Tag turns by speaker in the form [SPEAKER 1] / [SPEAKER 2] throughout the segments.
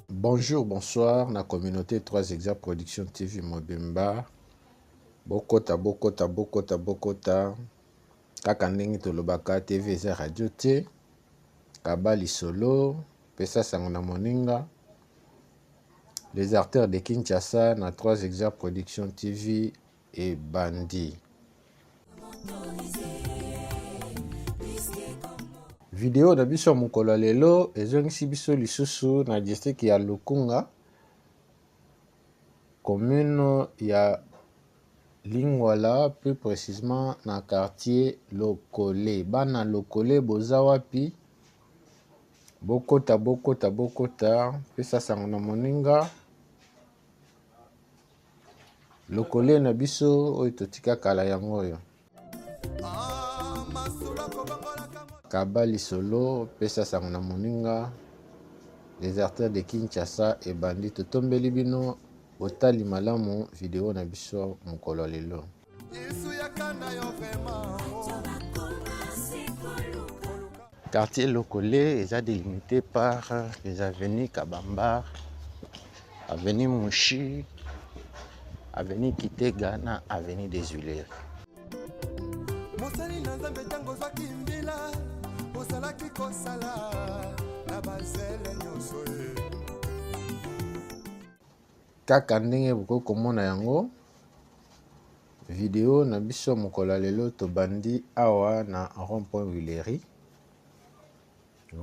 [SPEAKER 1] Bonjour, bonsoir na communauté 3 Exa Production TV Mobimba. Bokota, bokota, bokota, bokota. Kaka ndenge tolobaka TV eza radio te. Kaba lisolo, pesa sango na moninga. Les artères de Kinshasa na 3 Exa Production TV ebandi. Video na biso ya mokolo ya lelo ezongisi biso lisusu na district ya Lukunga, commune ya Lingwala, plus précisément na quartier Lokole. Bana Lokole boza wapi? Bokota, bokota, bokota, pesa sango na moninga. Lokole na biso oyo totika kala yango oyo. Kaba lisolo, pesa sango na moninga. Les artères de Kinshasa ebandi, totombeli bino botali malamu video na biso mokolo ya lelo. Quartier Lokole eza délimité par les avenues Kabambar, avenue Mushi, avenue Kitega na avenue des Huileries.
[SPEAKER 2] Mosali na Nzambe, ntango ozwaki mbila, ozalaki kosala na bazele nyonso ye.
[SPEAKER 1] Kaka ndenge bokoki komona yango, video na biso mokolo ya lelo tobandi awa na rond-point Huileries.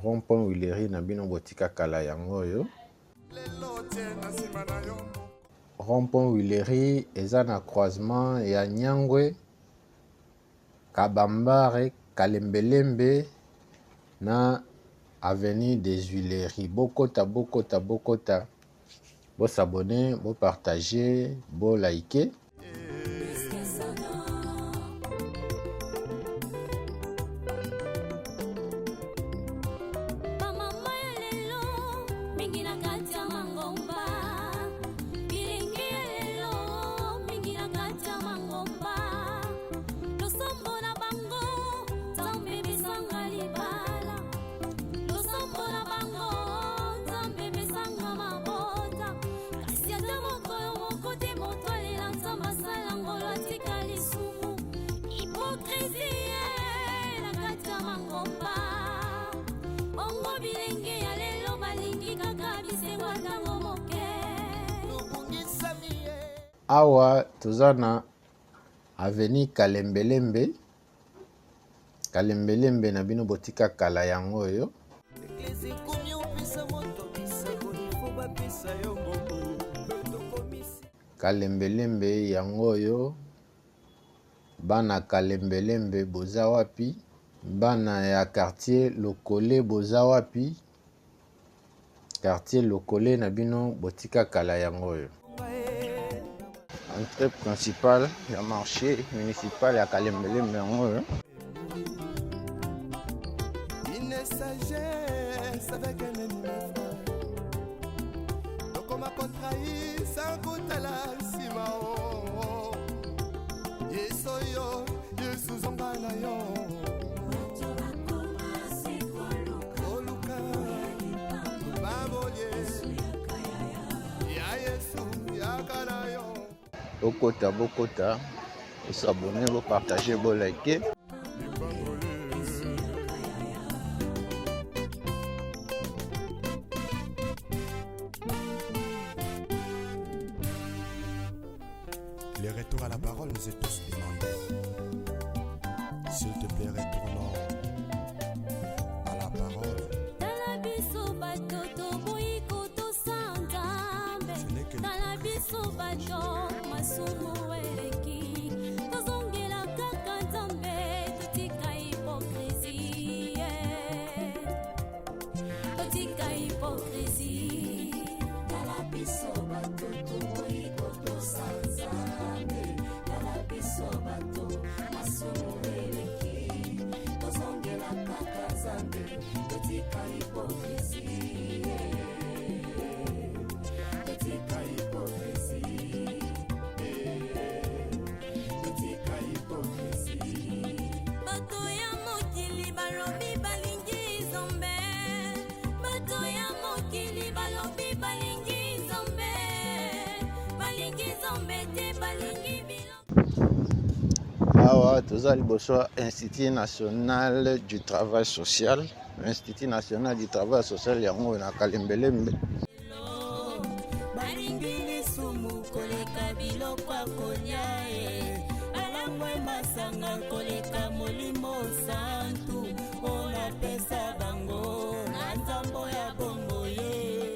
[SPEAKER 1] Rond-point Huileries na bino botika kala yango oyo. Rond-point Huileries eza na croisement ya Nyangwe, Kabambare, Kalembelembe na avenue des Huileries. Bokota, bokota, bokota, bo s'abonner, bo partager, bo liker.
[SPEAKER 3] Bamama ya lelo mingi na kati ya mangomba, bilenge ya lelo mingi na kati ya mangomba, losambo na bango Nzambe besanga libala, losambo na bango Nzambe besanga mabota, kasi ata mokolo moko te moto alela Nzambe asala ngolo atika lisumu, hypocrisie na kati ya mangomba. Bongo bilenge ya lelo balingi kaka bisengo ya ntango moke.
[SPEAKER 1] Awa toza na avenue Kalembelembe. Kalembelembe na bino botika kala yango oyo.
[SPEAKER 2] Eglise ekomi opesa moto bisengo, ifo bapesa yo mbongo tokomisi.
[SPEAKER 1] Kalembelembe yango oyo. Bana Kalembelembe boza wapi? Bana ya quartier Lokole boza wapi? Quartier Lokole na bino botika kala yango oyo. Entrée principale ya marché municipal ya Kalembelembe yango oyo.
[SPEAKER 2] Une sagesse avec un ennemi, frère. Tokoma kotrahi sans kotala nsima o. Yesu yo, Yesu zonga na yo. Koluka babolie ya Yesu yaka na yo.
[SPEAKER 1] Bokota, bokota, bosabone, bopartage, bolike.
[SPEAKER 2] Le retour à la parole nous est tous demandé. S'il te plaît, retournons à la parole.
[SPEAKER 3] Tala biso bato toboyi kotosa Nzambe.
[SPEAKER 2] Ce n'est que
[SPEAKER 3] Tala biso bato masumu eleki, tozongela kaka Nzambe, totika hypocrisie, totika hypocrisie. Tala biso bato toboyi kotosa Nzambe. Tala biso bato masumu eleki, tozongela kaka Nzambe, totika hypocrisie, totika hypocrisie.
[SPEAKER 1] Awa toza liboso ya Institut national du travail social, Institut national du travail social yango na Kalembelembe.
[SPEAKER 3] Balingi lisumu koleka biloko ya kolia e balangwe masanga koleka molimo santu oyo napesa bango na nzambo ya bongo ye.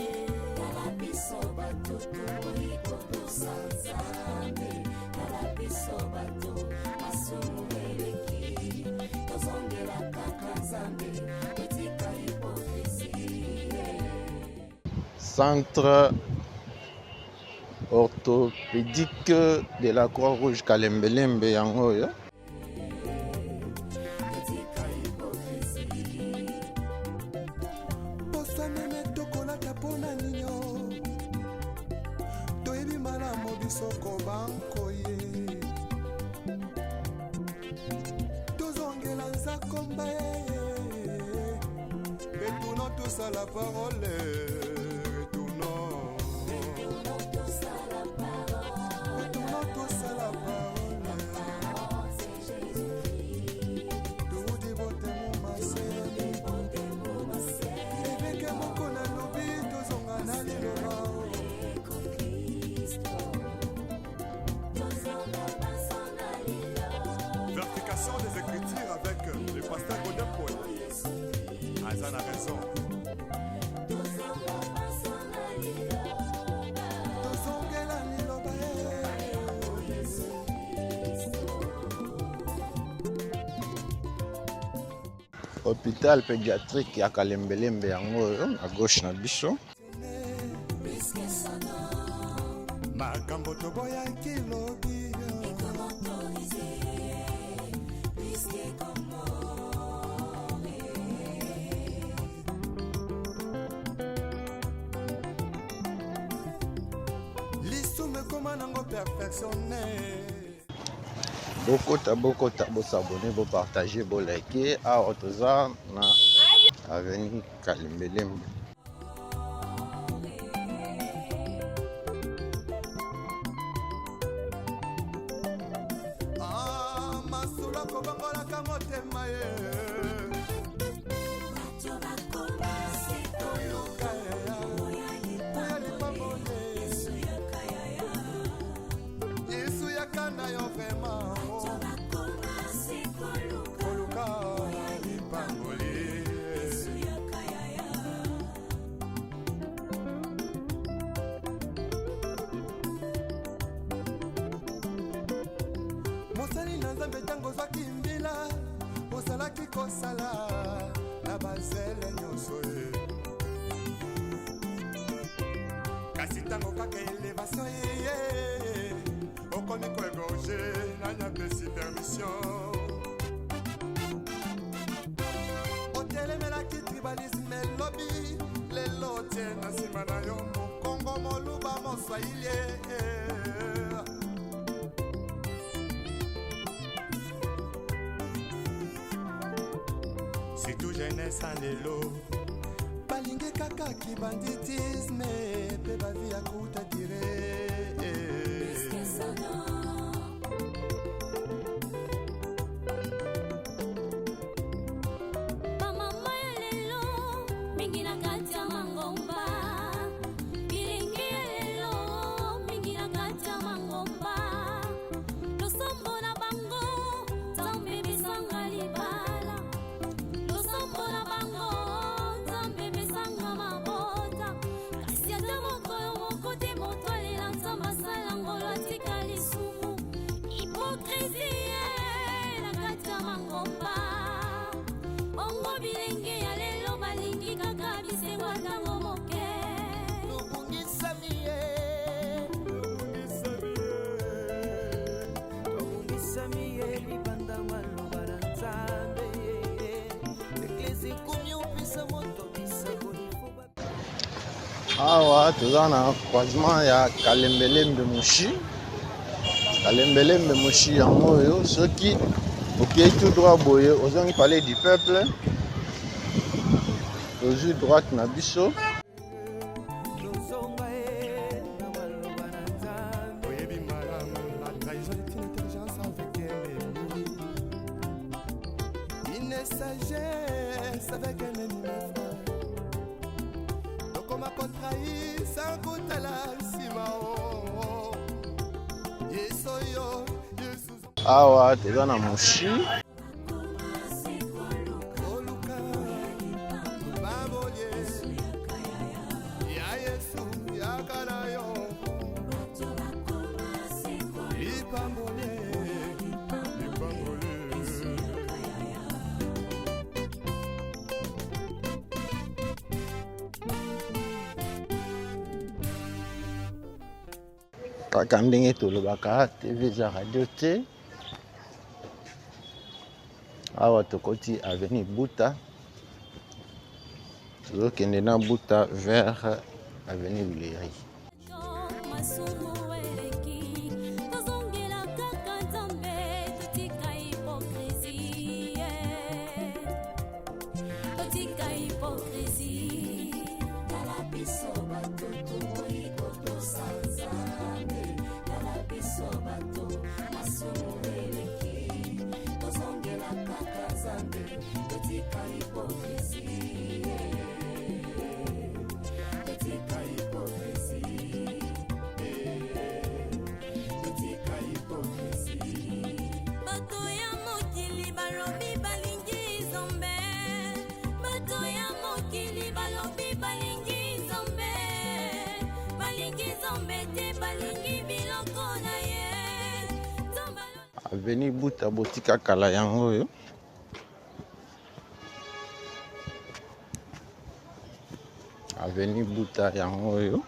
[SPEAKER 3] Tala biso bato tokoki kotosa Nzambe, tala biso bato masumu eleki, tozongela kaka Nzambe, totika hypocrisie.
[SPEAKER 1] Centre orthopédique de la Croix-Rouge Kalembelembe yango oyo.
[SPEAKER 2] Posa meme tokolata mpona ninio toyebi malamu biso kobankoye tozongela nzakomba ye retournons tous à la parole, retournons, retournons tous à la parole. Toudi botemo masemi eveke moko nalobi tozonga na liloba. Vérification des Écritures avec le pasteur Godin Paul. Aza na raison. Tozongela liloba ye.
[SPEAKER 1] Hôpital pédiatrique ya Kalembelembe yango oyo na gauche na biso.
[SPEAKER 2] Makambo toboyaki lobi. Lisumu ekoma nango perfectionne.
[SPEAKER 1] Bokota bokota, bosabone, bopartage, bolike. Awa toza na avenue Kalembelembe.
[SPEAKER 2] Ah, masolo akobongolaka motema ye. Koluka ya lipamboli Yesu yaka na yo vraiment. Koluka lipamboli. Mosali na Nzambe, ntango ozwaki mbila ozalaki kosala na bazele nyonso ye, kasi ntango kaka élévation eye, okomi koégorge. Nani apesi permission? Otelemelaki tribalisme elobi, lelo otie na nsima na yo mokongo, moluba, moswahili. Surtout jeunesse ya lelo balingi kaka kibanditisme mpe bavi ya kuta dire.
[SPEAKER 3] Bamama ya lelo mingi na kati ya mangomba, bilenge ya lelo mingi na kati ya mangomba, losambo na bango Nzambe besanga libala, losambo na bango Nzambe besanga mabota, kasi ata mokolo moko te moto alela Nzambe asala ngolo atika lisumu. Hypocrisie na kati ya mangomba. Bongo bilenge ya lelo balingi kaka bisengo ntango moke.
[SPEAKER 4] Tobungisami ye, tobungisami ye libanda maloba na Nzambe. Eklesi ekomi opesa moto bisakoli.
[SPEAKER 1] Awa toza na croisement ya Kalembelembe Mushi. Kalembelembe Mushi yango oyo. Soki okei tout droit boye, ozongi Palais du Peuple. Tozwi droite na biso.
[SPEAKER 4] Tozonga ye na maloba na Nzambe.
[SPEAKER 2] Oyebi malamu. Sagesse avec un ennemi, frère. Tokoma kotrahir sans kotala nsima o. Yesu oyo, Yesu.
[SPEAKER 1] Awa toza na Mushi.
[SPEAKER 2] Oluka babolie ya Yesu, yaka na yo lipambole, lipambole.
[SPEAKER 1] Kaka ndenge tolobaka, TV eza radio te. Awa tokoti avenue Buta, tozokende na Buta vers avenue Huilerie.
[SPEAKER 3] Masumu eleki, tozongela kaka Nzambe, totika hypocrisie, totika hypocrisie.
[SPEAKER 5] Tala biso bato toboyi kotosa Nzambe. Tala biso bato, masumu eleki, tozongela kaka Nzambe, totika hypocrisie, totika hypocrisie, totika hypocrisie.
[SPEAKER 3] Bato ya mokili balobi balingi Nzambe, bato ya mokili balobi balingi Nzambe, balingi Nzambe te, balingi biloko na ye. Nzambe
[SPEAKER 1] Avenue Buta botika kala yango oyo. Avenue Buta yango oyo.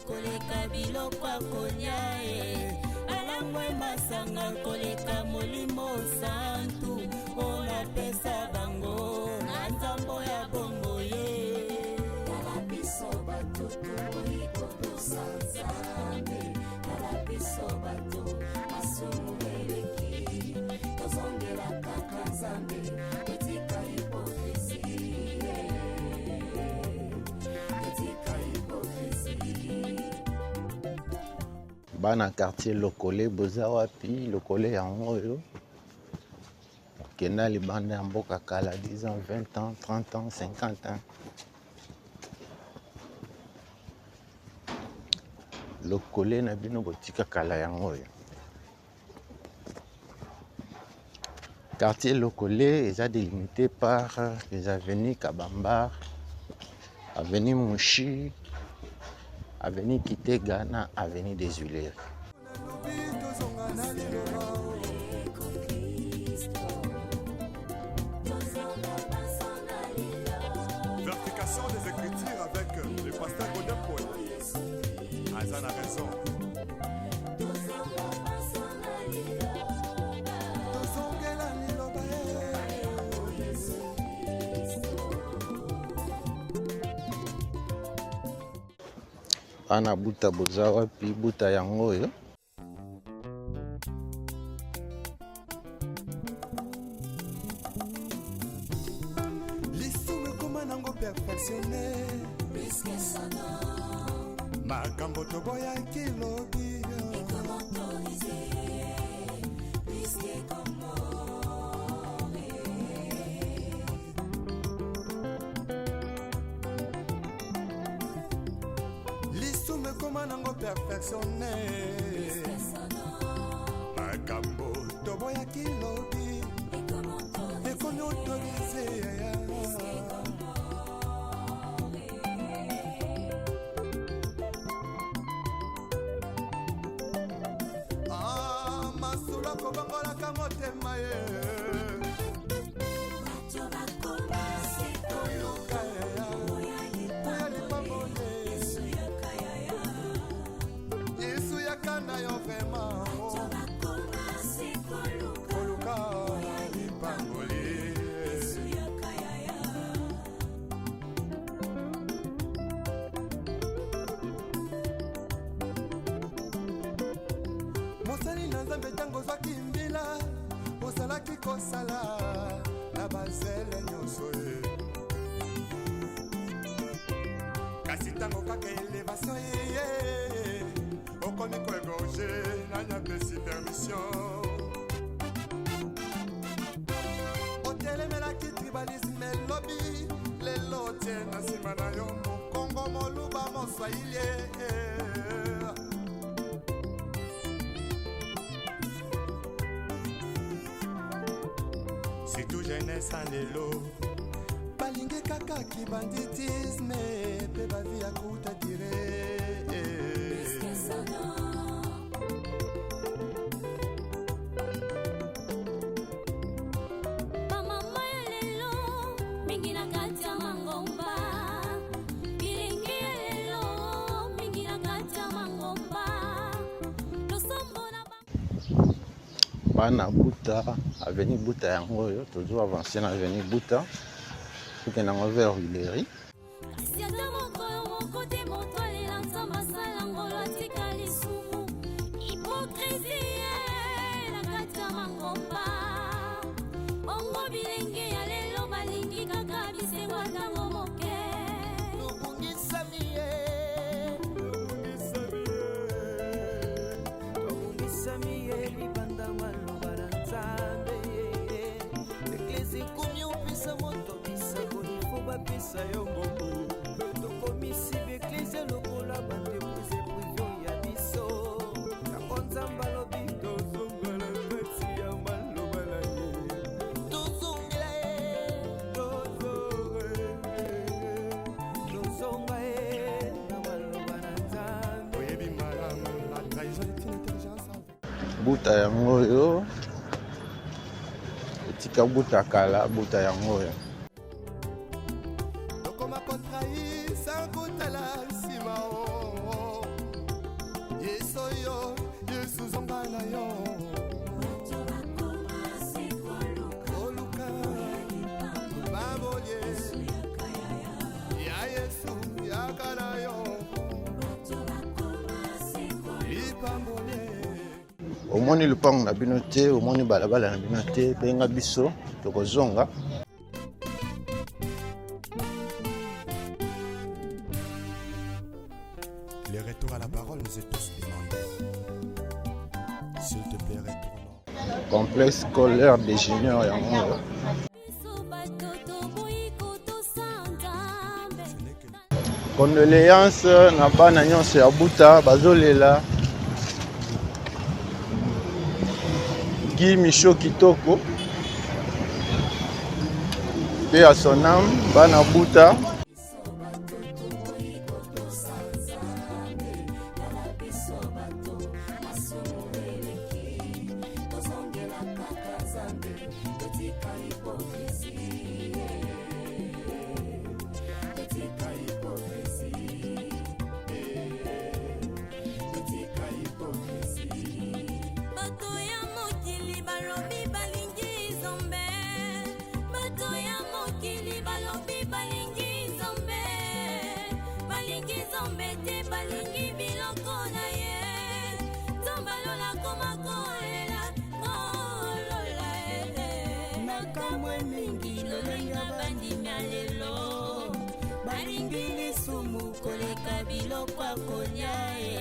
[SPEAKER 5] Koleka biloko ya kolia e, alangwe masanga koleka Molimo Santu oyo napesa bango na nzambo ya bombo ye. Tala biso bato toboyi kotosa Nzambe. Tala biso bato, masumu eleki, tozongela kaka Nzambe, totika hypocrisie, totika hypocrisie.
[SPEAKER 1] Bana quartier Lokole, boza wapi? Lokole yango oyo. Okenda libanda ya mboka kala, 10 ans, 20 ans, 30 ans, 50 ans, Lokole na bino botika kala yango oyo. Quartier Lokole eza délimité par les avenues Kabambar, avenue Mushi, avenue Kitega na avenue des Huileries.
[SPEAKER 2] Nalobi tozonga na liloba.
[SPEAKER 5] Kristo, tozonga baso na liloba.
[SPEAKER 2] Vérification des Écritures avec le pasteur Godin Paul. Aza na raison.
[SPEAKER 5] Tozonga baso na liloba.
[SPEAKER 2] Tozongela liloba ye.
[SPEAKER 5] Yesu Kristo.
[SPEAKER 1] Bana Buta, boza wapi? Buta yango oyo.
[SPEAKER 2] Lisumu ekoma nango perfectionné.
[SPEAKER 5] Puisque son nom
[SPEAKER 2] Makambo toboyaki lobi
[SPEAKER 5] est comme autorisé, puisque comme mort.
[SPEAKER 2] Lisumu ekoma nango perfectionné.
[SPEAKER 5] Puisque son nom
[SPEAKER 2] Makambo toboyaki lobi
[SPEAKER 5] est comme autorisé,
[SPEAKER 2] ekomi autorisé.
[SPEAKER 5] Puisque comme mort.
[SPEAKER 2] Ah, masolo akobongolaka motema ye.
[SPEAKER 5] Bato bakoma se
[SPEAKER 2] Koluka
[SPEAKER 5] oya
[SPEAKER 2] oya
[SPEAKER 5] lipamboli, Yesu yaka yaya.
[SPEAKER 2] Yesu yaka na yo vraiment.
[SPEAKER 5] Bato bakoma se koluka
[SPEAKER 2] Koluka lipamboli.
[SPEAKER 5] Yesu yaka yaya.
[SPEAKER 2] Mosali na Nzambe, ntango ozwaki mbila, ozalaki kosala na bazele nyonso ye, kasi ntango kaka élévation eye, okomi koégorger. Nani apesi permission? Otelemelaki tribalisme lobi, lelo tie na nsima na yo mokongo, moluba, moswahili. Surtout jeunesse ya lelo balingi kaka kibanditisme mpe bavi ya kuta dire.
[SPEAKER 3] Bamama ya lelo mingi na kati ya mangomba, bilenge ya lelo mingi na kati ya mangomba, losambo na
[SPEAKER 1] Bana Buta, avenue Buta yango oyo, tozo avancer na avenue Buta, tokende yango vers Huilerie.
[SPEAKER 3] Kasi ata mokolo moko te moto alela Nzambe asala ngolo atika lisumu, hypocrisie na kati ya mangomba. Bongo bilenge ya lelo balingi kaka bisengo ntango moke.
[SPEAKER 4] Tobungisami ye, tobungisami ye libanda maloba na Nzambe. Eklesi ekomi opesa moto bisakoli fo bapesa yo mbongo. Tokomisi baeklese lokola baentreprise privé ya biso. Yango Nzambe alobi tozongela kati ya maloba na ye, tozongela ye, tozonga ye na maloba na Nzambe.
[SPEAKER 2] Oyebi malamu, la trahison est une intelligence.
[SPEAKER 1] Buta yango oyo, etika Buta kala, Buta yango oyo.
[SPEAKER 2] Tokoma kotrahir sans kotala nsima o. Yesu oyo, Yesu, zonga na yo. Oluka babolie ya Yesu, yaka na yo lipambolie.
[SPEAKER 1] Omoni lupango na bino te, omoni balabala na bino te, benga biso, tokozonga.
[SPEAKER 2] Le retour à la parole nous est tous demandé. S'il te plaît, retournons.
[SPEAKER 1] Complexe scolaire des juniors yango oyo.
[SPEAKER 3] Biso bato toboyi kotosa Nzambe.
[SPEAKER 2] Ce n'est que
[SPEAKER 1] Condoléance na bana nyonso ya Buta bazolela Guy Micho Kitoko, mpe ya son âme, bana Buta.
[SPEAKER 3] Biso bato toboyi kotosa Nzambe, tala biso bato masumu eleki, tozongela kaka Nzambe, totika hypocrisie, totika hypocrisie, totika hypocrisie. Bato ya mokili balobi balingi Nzambe, bato ya mokili balobi balingi Nzambe, balingi Nzambe te, balingi biloko na ye. Nzambe alola koma kolela kolola. Nakamwe mingi lolenga bandimi ya lelo balingi lisumu koleka biloko ya kolia ye,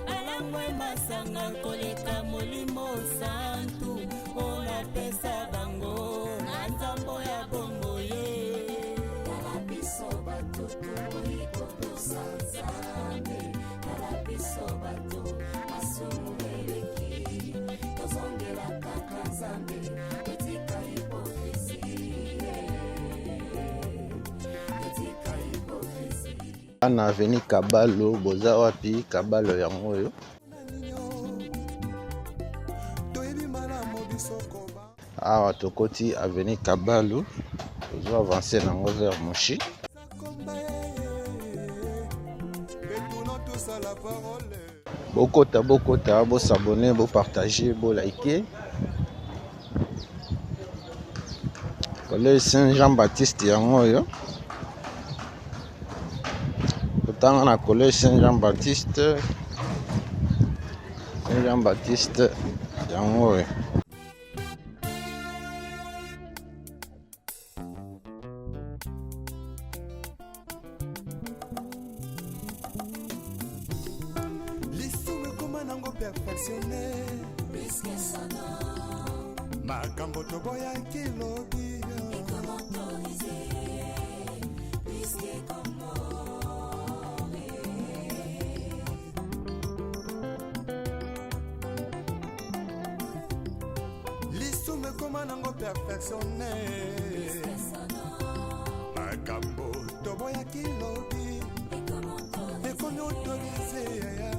[SPEAKER 3] alangwe masanga koleka Molimo Santu oyo napesa bango na nzambo ya bombo ye. Tala biso bato toboyi kotosa Nzambe, tala biso bato masumu eleki, tozongela kaka Nzambe, totika hypocrisie, totika hypocrisie.
[SPEAKER 1] Bana avenue Kabalo, boza wapi? Kabalo yango oyo.
[SPEAKER 2] Toyebi malamu biso koba.
[SPEAKER 1] Awa tokoti avenue Kabalo, tozo avancer nango vers Mushi.
[SPEAKER 2] Komba, retournons tous à la parole.
[SPEAKER 1] Bokota, bokota, bos'abonner, bopartager, bolike. Collège Saint Jean Baptiste yango oyo, totanga na collège Saint Jean Baptiste. Saint Jean Baptiste yango oyo.
[SPEAKER 2] Lisumu ekoma nango perfectionné, makambo toboyaki lobi. Ekoma nango perfectionne. Makambo toboyaki lobi ekomi autorise yaya.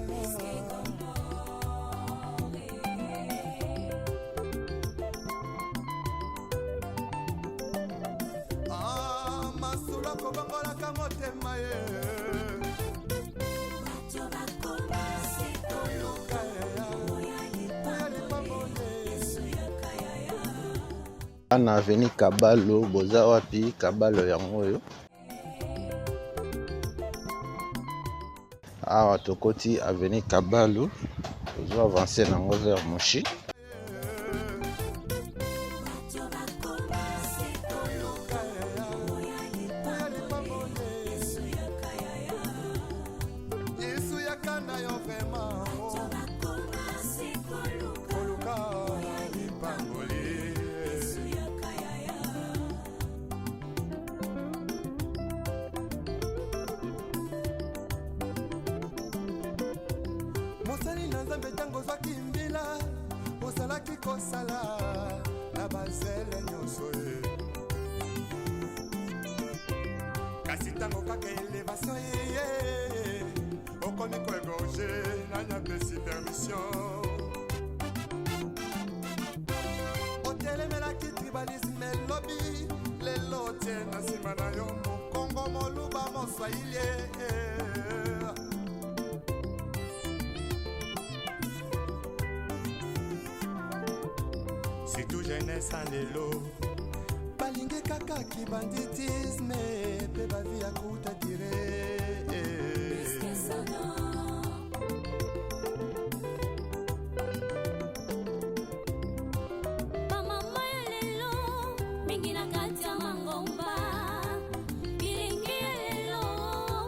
[SPEAKER 2] Ah, masolo kobongolaka motema ye. Koluka yaya, oya lipamboli.
[SPEAKER 1] Na avenue Kabalo, boza wapi? Kabalo yango oyo. Awa tokoti avenue Kabalo, tozo avancer nango vers Mushi.
[SPEAKER 2] Koluka yaya, oya lipamboli. Yesu yaka na yo vraiment. Koluka lipamboli. Mosali na Nzambe, ntango ozwaki mbila, ozalaki kosala na bazele nyonso ye. Kasi ntango kaka élévation eye, okomi koégorger. Nani apesi permission? Otelemelaki tribalisme elobi, lelo otie na nsima na yo mokongo, moluba, moswahili. Surtout jeunesse ya lelo balingi kaka kibanditisme mpe bavie ya courte durée.
[SPEAKER 3] Bamama ya lelo mingi na kati ya mangomba, bilenge ya lelo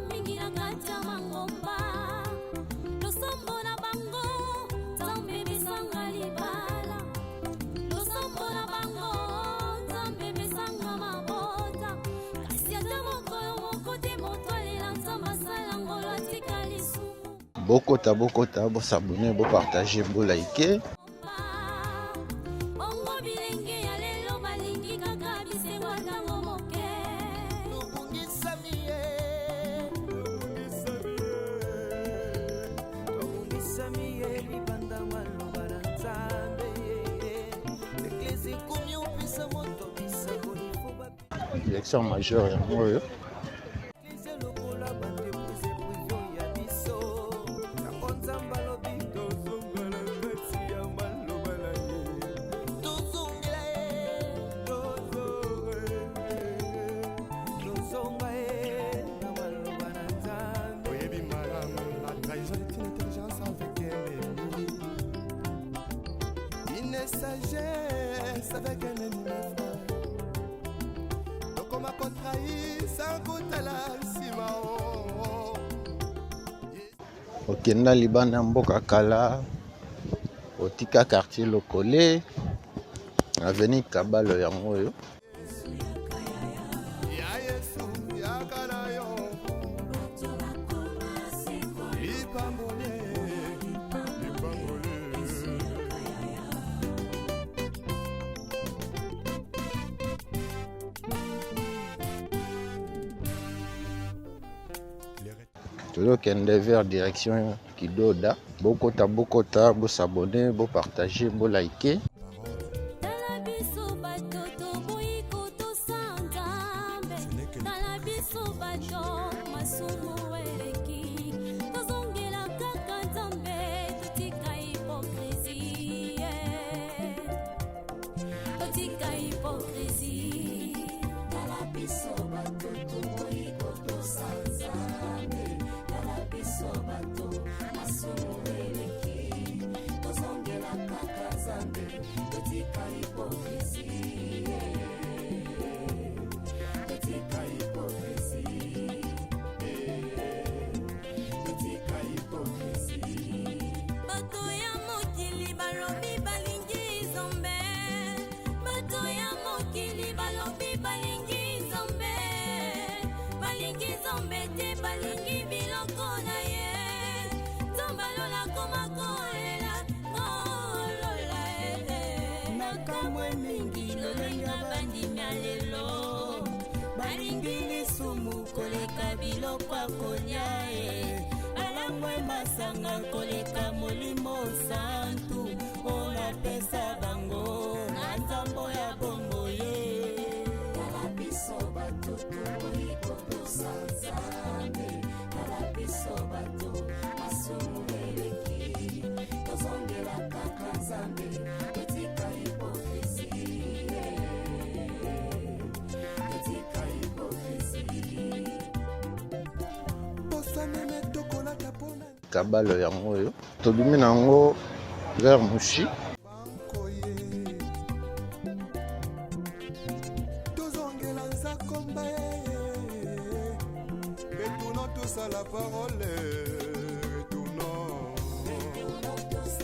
[SPEAKER 3] mingi na kati ya mangomba, losambo na bango Nzambe besanga libala, losambo na bango Nzambe besanga mabota, kasi ata mokolo moko te moto alela Nzambe asala ngolo atika lisumu.
[SPEAKER 1] Bokota, bokota, bos'abonner, bopartager, boliker.
[SPEAKER 3] Bongo bilenge ya lelo balingi kaka bisengo ntango moke.
[SPEAKER 4] Tobungisami ye, tobungisami ye libanda maloba na Nzambe. Eglise ekomi opesa moto bisakoli fo.
[SPEAKER 1] Direction major yango oyo.
[SPEAKER 4] Eglise lokola baentreprise privée ya biso. Yango Nzambe alobi tozongela kati ya maloba na ye, tozongela ye, tozonga ye na maloba na Nzambe.
[SPEAKER 2] Oyebi malamu, la trahison est une intelligence avec un ennemi, une sagesse avec un ennemi, mes frères. Tokoma kotrahir sans kotala nsima o.
[SPEAKER 1] Okenda libanda ya mboka kala, otika quartier Lokole, avenue Kabalo yango oyo.
[SPEAKER 2] Ya Yesu yaka na yo lipamboli, lipamboli.
[SPEAKER 1] Tozokende vers direction Kidoda. Bokota, bokota, bos'abonner, bopartager, boliker.
[SPEAKER 3] Tala biso bato toboyi kotosa Nzambe, tala biso bato masumu eleki, tozongela kaka Nzambe, totika hypocrisie, totika hypocrisie. Tala biso bato toboyi kotosa Nzambe, tala biso bato masumu eleki, tozongela kaka Nzambe, totika hypocrisie, totika hypocrisie, totika hypocrisie. Bato ya mokili balobi balingi Nzambe, bato ya mokili balobi balingi Nzambe, balingi Nzambe te, balingi biloko na ye. Nzambe alola koma kolela kolola.
[SPEAKER 4] Na
[SPEAKER 5] Nakamwe mingi lolenge ya bandimi ya lelo balingi lisumu koleka biloko ya kolia e balangwe masanga koleka molimo santu oyo napesa bango na nzambo ya bongo ye.
[SPEAKER 3] Tala biso bato toboyi kotosa Nzambe, tala biso bato masumu eleki, tozongela kaka Nzambe, totika hypocrisie, totika hypocrisie.
[SPEAKER 2] Posa meme tokolata mpona
[SPEAKER 1] Kabalo yango oyo tobimi na yango vers Mushi.
[SPEAKER 2] Bankoye tozongela nzakomba ye. Retournons tous à la parole, retournons, retournons tous à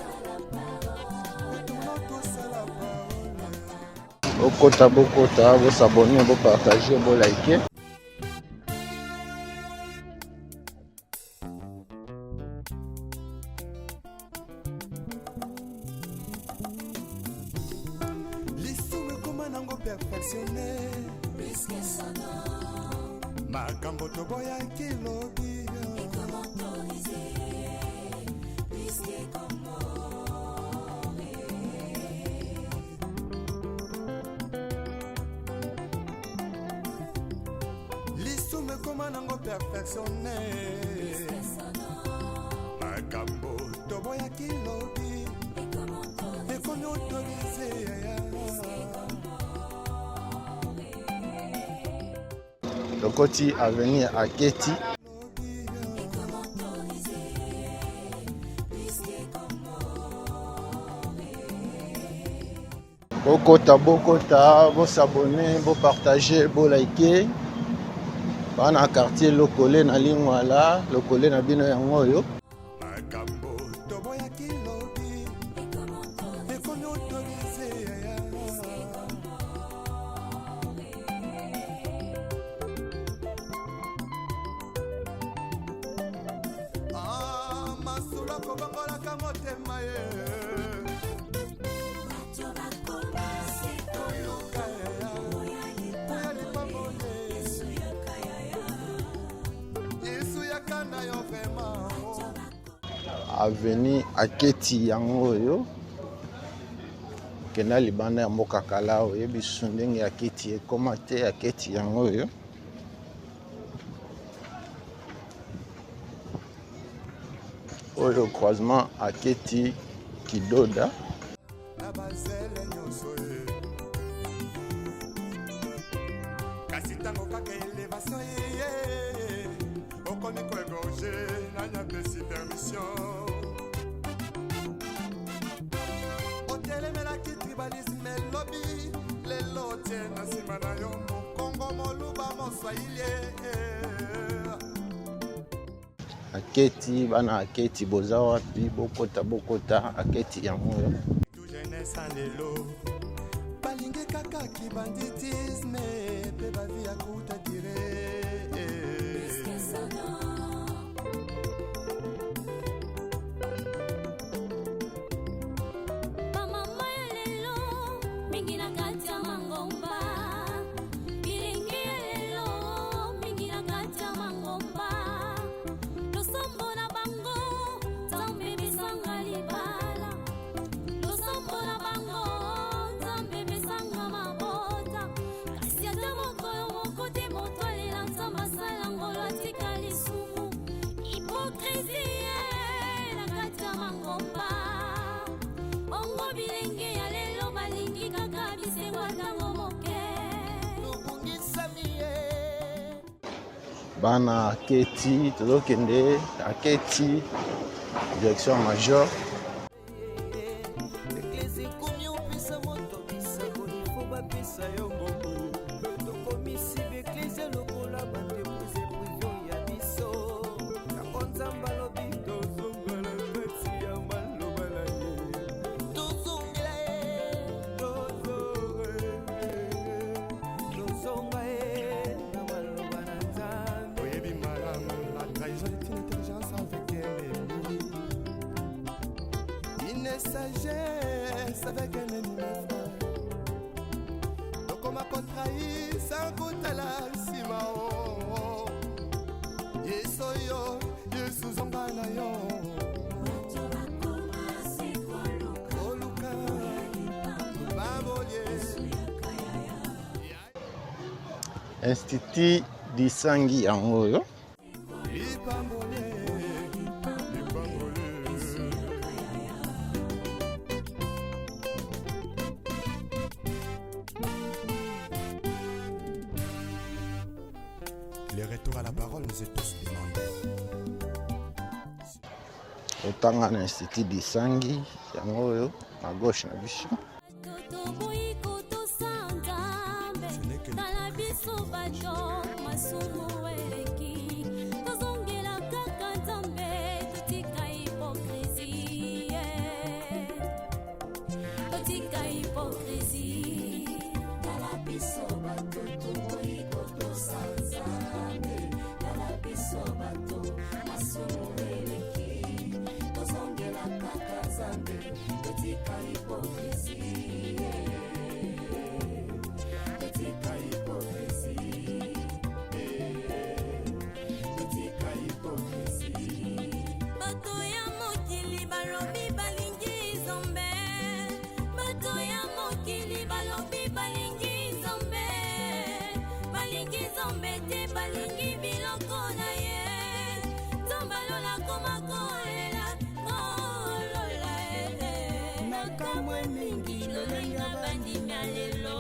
[SPEAKER 2] la parole.
[SPEAKER 1] Bokota, bokota, bos'abonner, bopartager, bolike.
[SPEAKER 2] Lisumu ekoma nango perfectionné, makambo toboyaki lobi.
[SPEAKER 3] Autorisé, puisque comme
[SPEAKER 2] Lisumu ekoma nango perfectionné, makambo toboyaki lobi ekomi autorisé.
[SPEAKER 1] Tokoti avenir Aketi.
[SPEAKER 3] Autorisé, puisque comme
[SPEAKER 1] Bokota, bokota, bos'abonner, bopartager, bolike. Bana quartier Lokole na Lingwala, Lokole na bino yango oyo.
[SPEAKER 2] Makambo toboyaki lobi ekomi autorisé. Ah, masolo akobongolaka motema ye.
[SPEAKER 3] Bato bakoma se
[SPEAKER 2] Koluka
[SPEAKER 3] oya
[SPEAKER 2] oya lipamboli.
[SPEAKER 3] Yesu yaka yaya.
[SPEAKER 2] Yesu yaka na yo vraiment.
[SPEAKER 1] Avenue Aketi yango oyo. Okenda libanda ya mboka kala, oyebi susu ndenge Aketi ekóma te. Aketi yango oyo. Oyo croisement Aketi Kidoda.
[SPEAKER 2] Na bazele nyonso ye, kasi ntango kaka élévation ye, okomi koégorger. Nani apesi permission? Otelemelaki tribalisme elobi, lelo otie na nsima na yo mokongo, moluba, moswahili.
[SPEAKER 1] Aketi, bana Aketi boza wapi? Bokota, bokota, Aketi yango oyo.
[SPEAKER 2] Tu jeunesse lelo balingi kaka kibanditisme mpe bavie ya courte durée.
[SPEAKER 3] Bamama ya lelo mingi na kati ya mangomba, bilingi ya lelo mingi na kati ya mangomba, losambo na bango Nzambe pesanga libala, losambo na bango Nzambe pesanga mabota, kasi ata mokolo moko te moto alela Nzambe asala ngolo atika lisumu. Hypocrisie na kati ya mangomba. Bongo bilenge ya lelo balingi kaka bisengo ntango moke.
[SPEAKER 4] Tobungisami ye.
[SPEAKER 1] Bana Aketi, tozokende Aketi, direction major.
[SPEAKER 4] Eglise ekomi opesa moto bisakoli fo bapesa yo mbongo. Tokomisi baeglise lokola baentreprise privée ya biso. Yango Nzambe alobi tozongela kati ya maloba na ye, tozongela ye, tozonga ye na maloba na Nzambe.
[SPEAKER 2] Oyebi malamu, la trahison est une intelligence avec un ennemi, une sagesse avec un ennemi, mes frères. Tokoma kotrahir sans kotala nsima o Yesu yo Yesu zonga na yo koluka babolie.
[SPEAKER 1] Institut Disangi yango oyo.
[SPEAKER 2] Le retour à la parole nous est tous demandé.
[SPEAKER 1] Otanga na Institut Disangi yango oyo na gauche na biso.
[SPEAKER 3] Toboyi kotosa Nzambe, tala biso bato masumu eleki, tozongela kaka Nzambe, totika hypocrisie, totika hypocrisie. Tala biso bato toboyi kotosa Nzambe, tala biso bato masumu eleki, tozongela kaka Nzambe, totika hypocrisie, totika hypocrisie, totika hypocrisie. Bato ya mokili balobi balingi Nzambe, bato ya mokili balobi balingi Nzambe, balingi Nzambe te, balingi biloko na ye. Nzambe alola koma kolela kolola nakamwe mingi lolenga bandimi ya lelo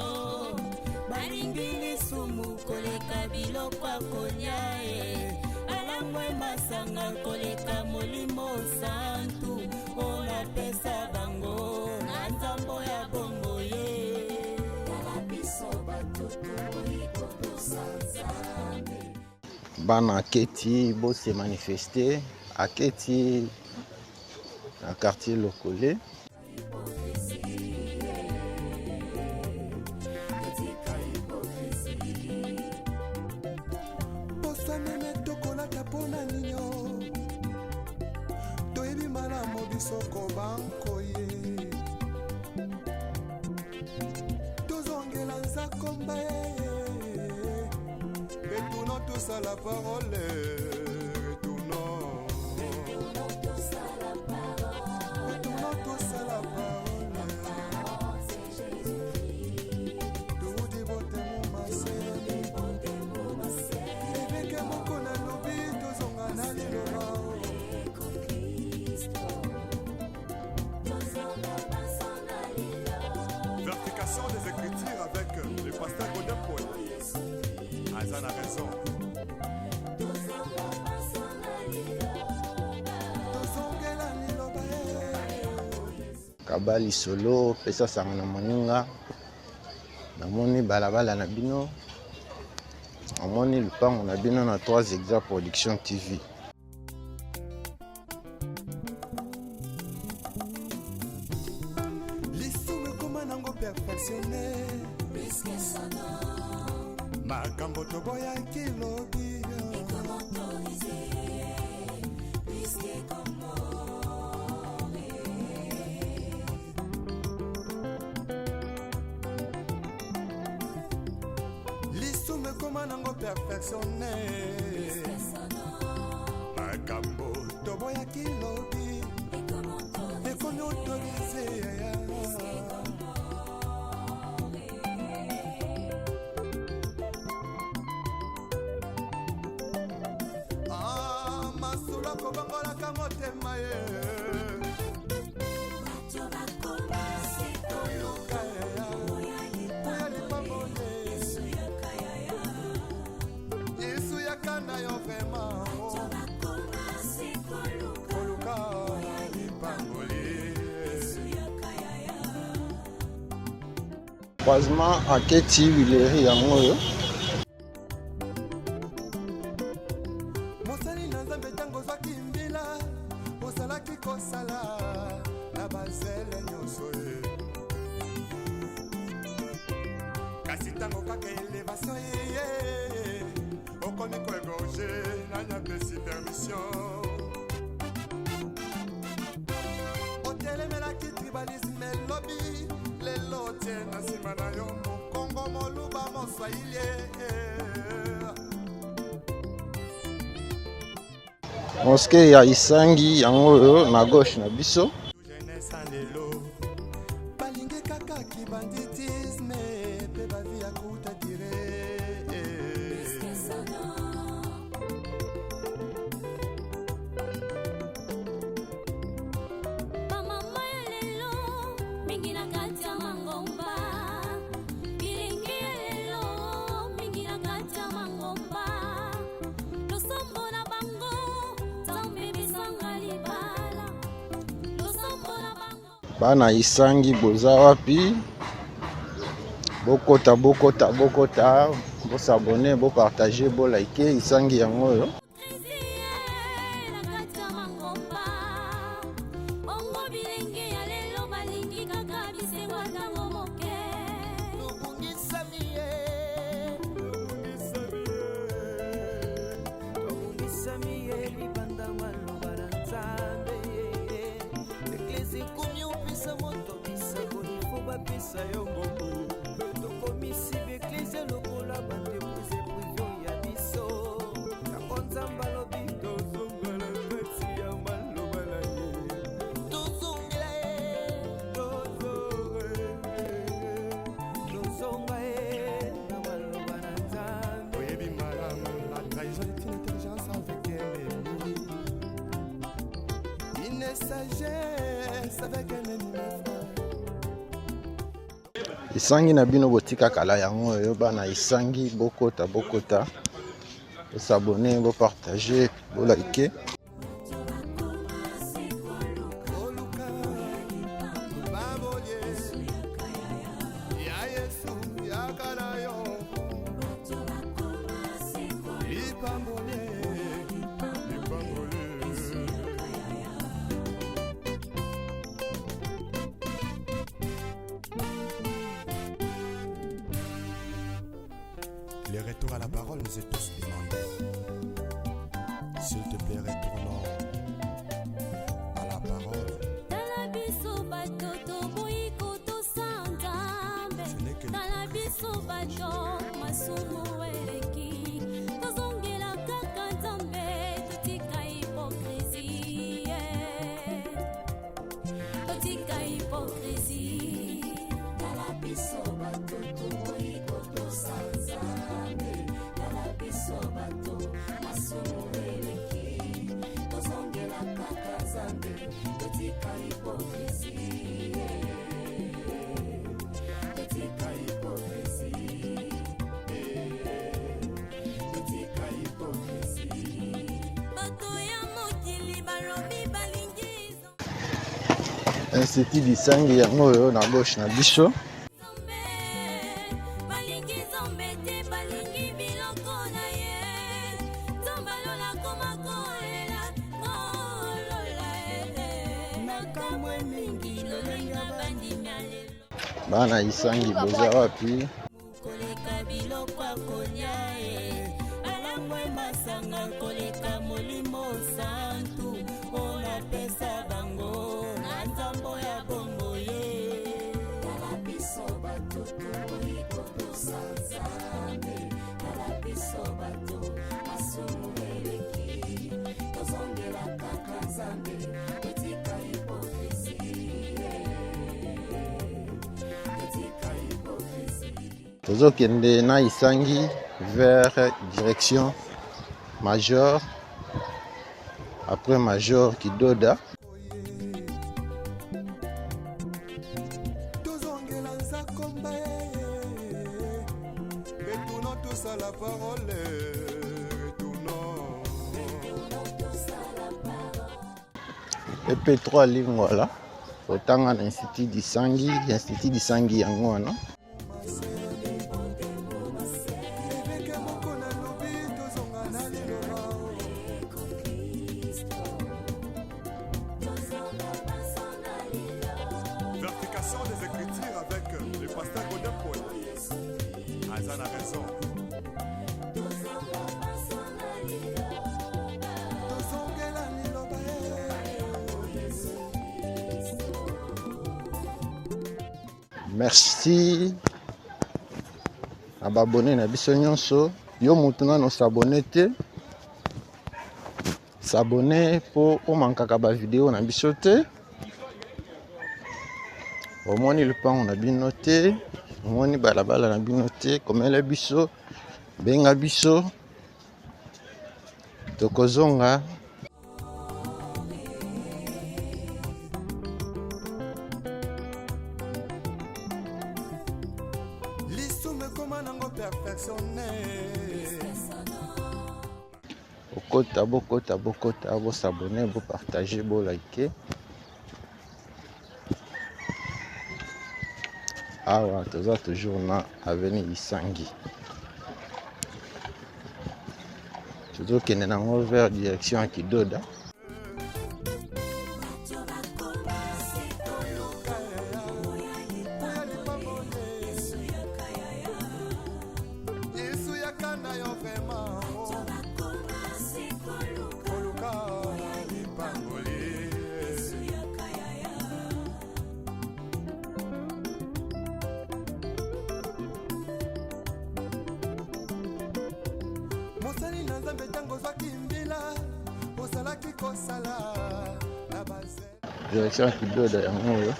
[SPEAKER 3] balingi lisumu koleka biloko ya kolia e balangwe masanga koleka molimo santu oyo napesa bango na nzambo ya bongo ye. Tala biso bato toboyi kotosa Nzambe.
[SPEAKER 1] Bana Aketi bose manifester Aketi na quartier Lokole.
[SPEAKER 2] Posa meme tokolata mpona ninyo toyebi malamu biso kobankoye tozongela nzakomba retournons tous à la parole, retournons, retournons tous à la parole. Toudi botemo maseni eveke moko nalobi tozonga na liloba. Vérification des Écritures avec le pasteur Godin Paul. Aza na raison. Tozongela liloba.
[SPEAKER 1] Kaba lisolo, pesa sango na moninga. Namoni balabala na bino, namoni lupango na bino na 3 Exa Production TV.
[SPEAKER 2] Lisumu ekoma nango perfectionne makambo toboyaki lobi. Lisumu ekoma nango perfectionne makambo toboyaki lobi ekomi autorisé. Ah, masolo akobongolaka motema ye. Koluka oya lipamboli Yesu yaka na yo vraiment koluka lipamboli.
[SPEAKER 1] Croisement Aketi Huilerie yango oyo.
[SPEAKER 2] Mosali na Nzambe, ntango ozwaki mbila ozalaki kosala na bazele nyonso ye, kasi ntango kaka élévation ye okomi koégorger, nani apesi permission? Otelemelaki tribalisme elobi, lelo tie na nsima na yo mokongo. Mokongo, moluba, moswahili.
[SPEAKER 1] Mosquée ya Isangi yango oyo na gauche na biso.
[SPEAKER 2] Jeunesse lelo balingi kaka kibanditisme mpe bavi ya kuta dire.
[SPEAKER 3] Bamama ya lelo mingi na kati ya mangomba, bilenge ya lelo mingi na kati ya mangomba, losambo na bango Nzambe bisanga libala, losambo na bango.
[SPEAKER 1] Bana Isangi boza wapi? Bokota, bokota, bokota, bosabone, bopartage, bolike. Isangi yango oyo.
[SPEAKER 3] Na kati ya mangomba, bongo bilenge ya lelo balingi kaka bisengo ntango moke.
[SPEAKER 4] Tobungisami ye, tobungisami ye libanda maloba na Nzambe. Eklesi ekomi opesa moto bisakoli fo bapesa yo mbongo. Tokomisi baeklezia lokola baentreprise prive ya biso. Yango Nzambe alobi tozonga na kati ya maloba na ye, tozongela ye, tozonga ye na maloba na Nzambe.
[SPEAKER 2] Oyebi malamu, la trahison est une intelligence avec un ennemi, une sagesse avec un ennemi, mes frères.
[SPEAKER 1] Isangi na bino botika kala yango oyo bana Isangi, bokota, bokota, bosabone, bopartage, bolike.
[SPEAKER 2] Oluka babolie ya Yesu yaka na yo lipambolie, lipambolie. Le retour à la parole nous est tous demandé. S'il te plaît, retournons à la parole.
[SPEAKER 3] Tala biso bato toboyi kotosa Nzambe.
[SPEAKER 2] Ce n'est que
[SPEAKER 3] Tala biso bato masumu eleki, tozongela kaka Nzambe, totika hipokrisie, totika hipokrisie. Tala biso bato toboyi kotosa Nzambe, tala biso bato masumu eleki, tozongela kaka Nzambe, totika hipokrisie, totika hipokrisie, totika hipokrisie. Bato ya mokili balobi balingi
[SPEAKER 1] Institut d'Isangi yango oyo na gauche na biso.
[SPEAKER 3] Nzambe, balingi Nzambe te, balingi biloko na ye. Nzambe alola koma kolela ngolola ele nakamwe mingi lolenga bandimi ya lelo.
[SPEAKER 1] Bana Isangi boza wapi?
[SPEAKER 5] Koleka biloko ya kolia e, alangwe masanga koleka molimo santu oyo napesa bango na nzambo ya bongo ye.
[SPEAKER 3] Tala biso bato toboyi kotosa Nzambe, tala biso bato masumu eleki, tozongela kaka Nzambe, totika hipokrisie, totika hipokrisie.
[SPEAKER 1] Tozokende na Isangi vers direction Major, après Major Kidoda.
[SPEAKER 2] Tozongela nzakomba, retournons tous à la parole, retournons.
[SPEAKER 1] EP3 Lingwala, otanga na Institut d'Isangi, Institut d'Isangi yango wana.
[SPEAKER 2] Eveke moko nalobi tozonga na liloba. Vérification des Écritures avec le pasteur Godin Paul. Aza na raison. Tozongela liloba.
[SPEAKER 1] Merci. Na ba abonne na biso nyonso, yo mutu nano s'abonner te, s'abonner po omankaka ba video na biso te. Omoni lupango na bino te, omoni balabala na bino te, komela biso, benga biso, tokozonga.
[SPEAKER 2] Lisumu ekoma nango perfectionne.
[SPEAKER 1] Bokota, bokota, bokota, bo s'abonner, bo partager, bo liker. Awa toza toujours na avenue Isangi. Tozokende nango vers direction ya Kidoda.
[SPEAKER 2] Yesu yaka na yo vraiment koluka lipamboli. Mosali na Nzambe, ntango ozwaki mbila ozalaki kosala na baze.
[SPEAKER 1] Direction ya Kidoda yango oyo.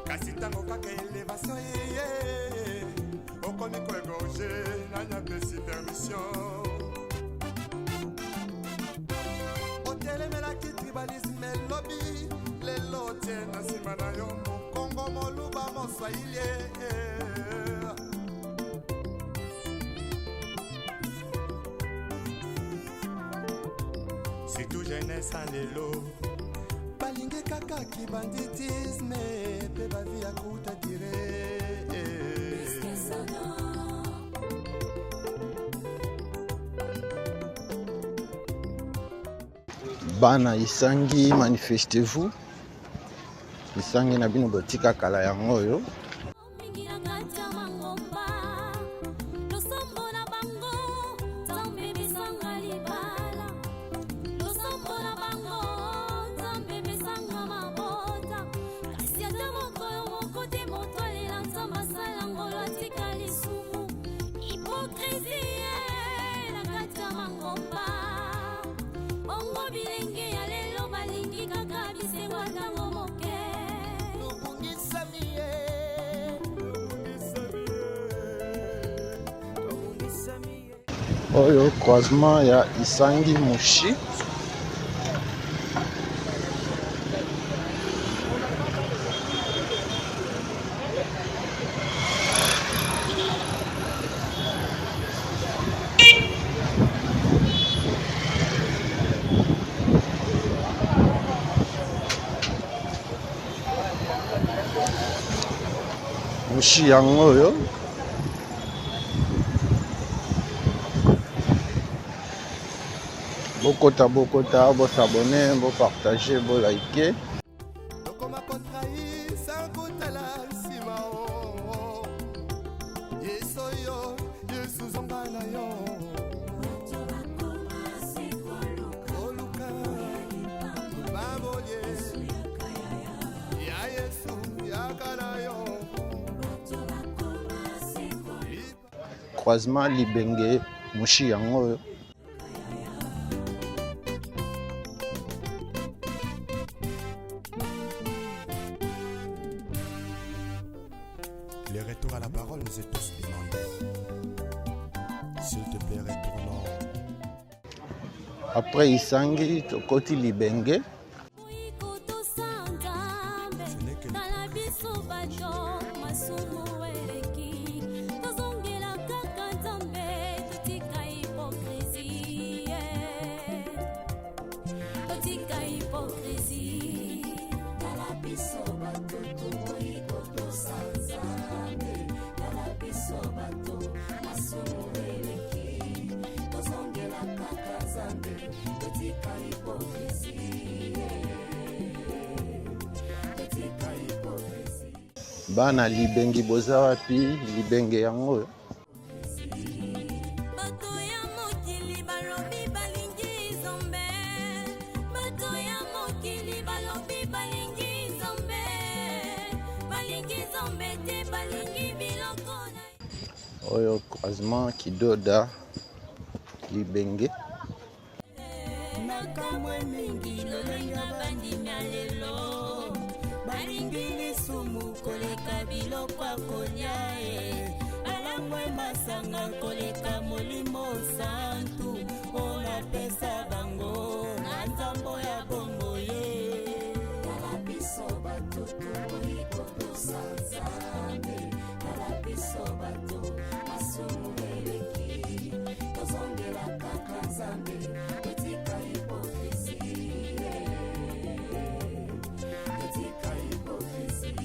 [SPEAKER 2] Kasi ntango kaka elevation eye, okomi koegorge, nani apesi permission? Otelemelaki tribalisme elobi, lelo otie na nsima na yo mokongo, moluba, moswahili. Surtout jeunesse ya lelo balingi kaka kibanditisme mpe bavi ya kuta dire.
[SPEAKER 1] Bana Isangi, manifestez-vous. Isangi na bino botika kala yango oyo.
[SPEAKER 3] Mingi na kati ya mangomba, losambo na bango Nzambe pesanga libala, losambo na bango Nzambe pesanga mabota, kasi ata mokolo moko te moto alela Nzambe asala ngolo atika lisumu. Hypocrisie na kati ya mangomba, bongo bilenge ya lelo balingi kaka bisengo ntango moke.
[SPEAKER 4] Tobungisami ye, tobungisami ye.
[SPEAKER 1] Oyo croisement ya Isangi Mushi. Mushi yango oyo. Bokota, bokota, bo s'abonner, bo partager, bo liker.
[SPEAKER 2] Tokoma kotrahir sans kotala nsima o. Yesu oyo, Yesu zonga na yo. Koluka lipamboli ya Yesu yaka na yo.
[SPEAKER 1] Croisement Libenge Mushi yango oyo.
[SPEAKER 2] Le retour à la parole nous est tous demandé. S'il te plaît, retournons.
[SPEAKER 1] Après Isangi, tokoti Libenge.
[SPEAKER 3] Kotosa Nzambe,
[SPEAKER 2] Ce n'est que le
[SPEAKER 3] tala biso bato masumu eleki, tozongela kaka Nzambe, totika hypocrisie, totika hypocrisie. Tala biso bato toboyi kotosa Nzambe, tala biso bato masumu eleki, tozongela kaka Nzambe, totika hypocrisie, totika hypocrisie.
[SPEAKER 1] Bana Libengi boza wapi? Libenge yango oyo.
[SPEAKER 3] Bato ya mokili balobi balingi Nzambe, bato ya mokili balobi balingi Nzambe, balingi Nzambe te, balingi biloko.
[SPEAKER 1] Oyo croisement Kidoda Libenge.
[SPEAKER 5] Nakamwe mingi lolenge bandimi ya lelo balingi lisumu koleka biloko ya kolia e balangwe masanga koleka molimo santu oyo napesa bango na nzambo ya bombo ye.
[SPEAKER 3] Tala biso bato toboyi kotosa Nzambe, tala biso bato masumu eleki, tozongela kaka Nzambe, totika hypocrisie, totika hypocrisie.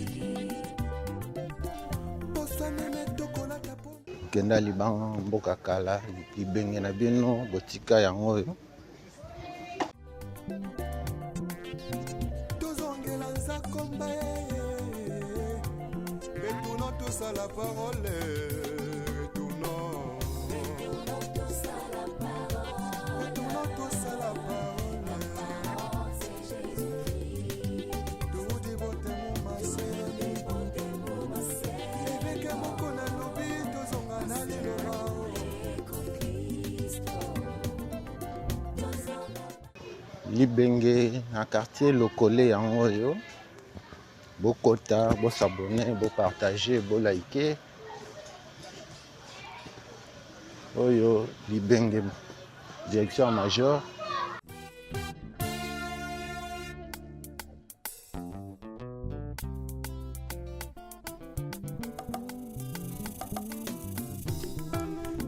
[SPEAKER 1] Kenda libanga mboka kala libenge na bino botika yango oyo.
[SPEAKER 2] Tozongela nzakomba, retournons tous à la parole, retournons, retournons tous à la parole. Toudi botemu masemi eveke moko nalobi tozonga na liloba.
[SPEAKER 1] Libenge na quartier Lokole yango oyo, bokota, bosabone, bopartage, bolike. Oyo Libenge direction major.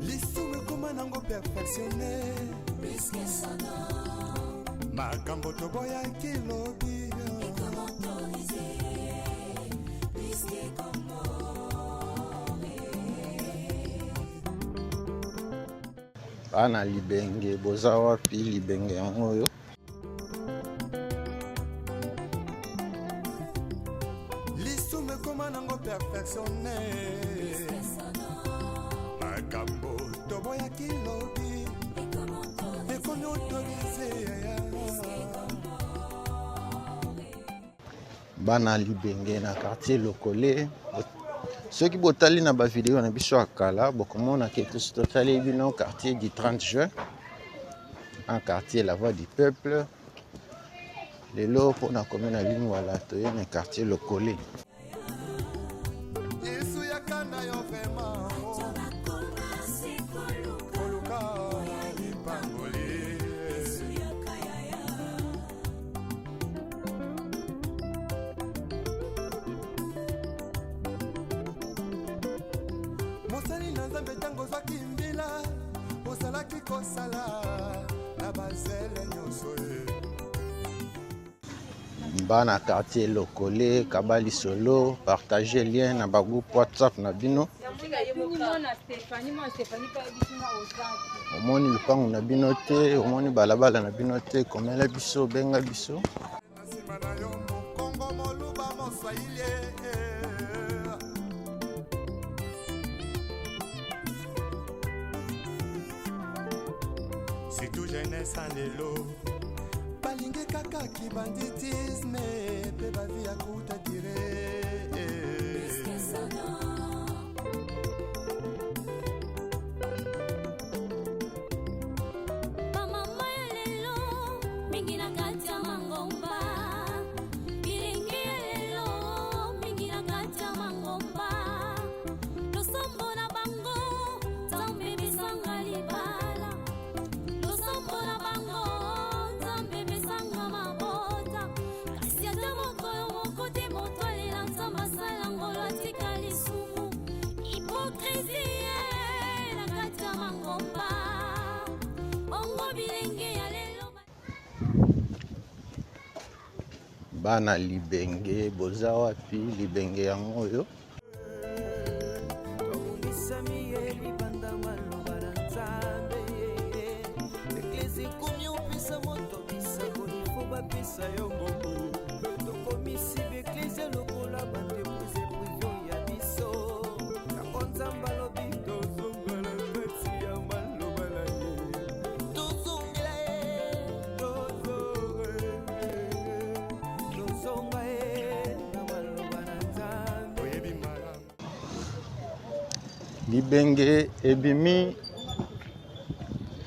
[SPEAKER 2] Lisumu ekoma nango perfectionne, makambo toboyaki lobi.
[SPEAKER 1] Bana Libenge boza wapi? Libenge yango oyo.
[SPEAKER 2] Lisumu ekoma nango perfectionne, makambo toboyaki lobi ekomi autorise.
[SPEAKER 1] Bana Libenge na quartier Lokole, soki botali na bavideo na biso ya kala bokomona ke tosi totali bino quartier du 30 juin, un quartier la voix du peuple. Lelo mpona commune ya Lingwala toye na quartier Lokole.
[SPEAKER 2] Yesu yaka na yo vraiment koluka lipamboli. Mosali na Nzambe, ntango ozwaki mbila ozalaki kosala na bazele nyonso ye.
[SPEAKER 1] Bana quartier Lokole, kaba lisolo, partage lien na bagroupe WhatsApp na bino. Omoni lupango na bino te, omoni balabala na bino te, komela biso, benga biso.
[SPEAKER 2] Na nsima na yo mokongo, moluba, moswahili. Surtout jeunesse ya lelo balingi kaka kibanditisme mpe bavi ya kuta dire.
[SPEAKER 3] Bamama ya lelo mingi na kati ya mangomba, bilenge ya lelo mingi na kati ya mangomba, losambo na bango Nzambe besanga libala, losambo na bango Nzambe besanga mabota, kasi ata mokolo moko te moto alela Nzambe asala ngolo atika lisumu, hypocrisie na kati ya mangomba, bongo bilenge ya lelo.
[SPEAKER 1] Bana Libenge boza wapi? Libenge yango oyo.
[SPEAKER 4] Tobungisami ye libanda maloba na Nzambe, eklese ekomi opesa moto bisango ifo bapesa yo mbongo, tokomisi baeklese lokola baentreprise privé ya biso, yango Nzambe alobi tozongela kati ya maloba na ye, tozongela ye, tozonga ye na maloba na Nzambe.
[SPEAKER 2] Oyebi malamu.
[SPEAKER 1] Libenge ebimi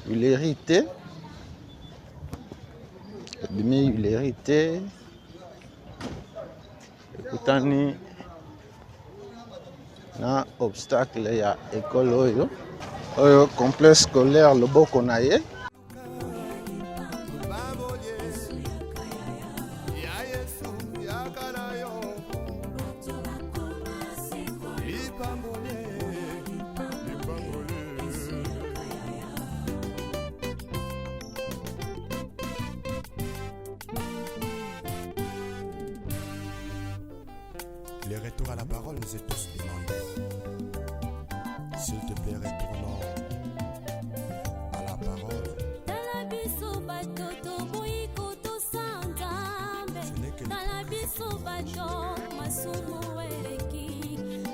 [SPEAKER 1] huilerie te, ebimi huilerie te, ekutani na obstacle ya ekole oyo oyo complexe scolaire loboko na ye.
[SPEAKER 2] Le retour à la parole nous est tous demandé. S'il te plaît, retournons à la parole.
[SPEAKER 3] Tala biso bato toboyi kotosa Nzambe.
[SPEAKER 2] Ce n'est que
[SPEAKER 3] Tala biso bato masumu eleki,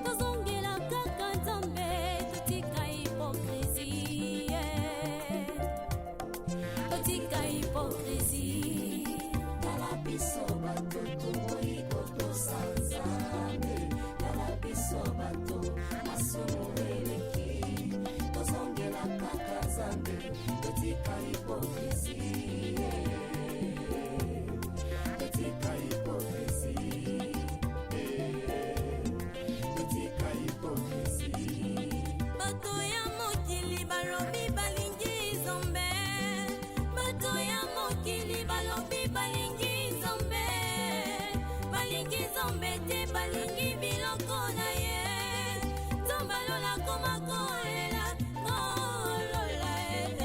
[SPEAKER 3] tozongela kaka Nzambe, totika hypocrisie, totika hypocrisie. Tala biso bato toboyi kotosa Nzambe. Tala biso bato masumu eleki, tozongela kaka Nzambe, totika hypocrisie, totika hypocrisie, totika hypocrisie. Bato ya mokili balobi balingi Nzambe, bato ya mokili balobi balingi Nzambe, balingi Nzambe te, balingi biloko na ye. Nzambe alola koma kolela kolola e.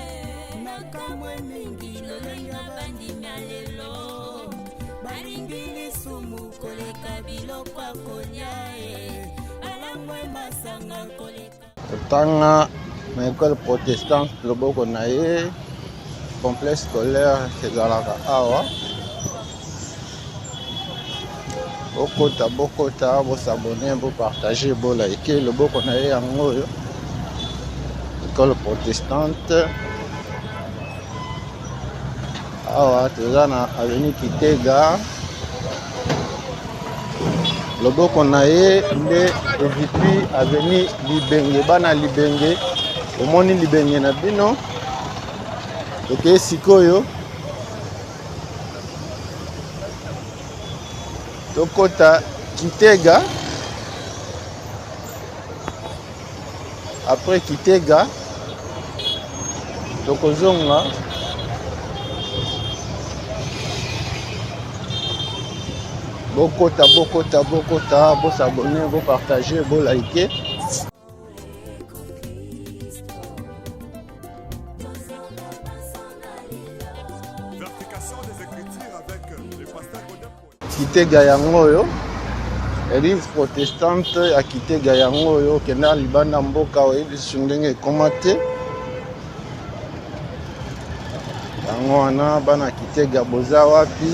[SPEAKER 3] Nakamwe mingi lolenga bandimi ya lelo, balingi lisumu koleka biloko ya kolia e, balangwe masanga koleka.
[SPEAKER 1] Kotanga na école protestante loboko na ye, complexe scolaire ezalaka awa. Bokota, bokota, bosabone, bopartage, bolike. Loboko na ye yango oyo école protestante. Awa toza na avenue Kitega. Loboko na ye nde evipi avenue Libenge. Bana Libenge, omoni Libenge na bino. Tokei sikoyo tokota Kitega. Après Kitega tokozonga bokota, bokota, bokota, bosabone, bopartage, bolike.
[SPEAKER 2] Vérification des Écritures avec le pasteur Godin.
[SPEAKER 1] Kitega yango oyo église protestante ya Kitega yango oyo. Okenda libanda mboka oyebi lisusu ndenge ekoma te. Yango wana bana Kitega boza wapi?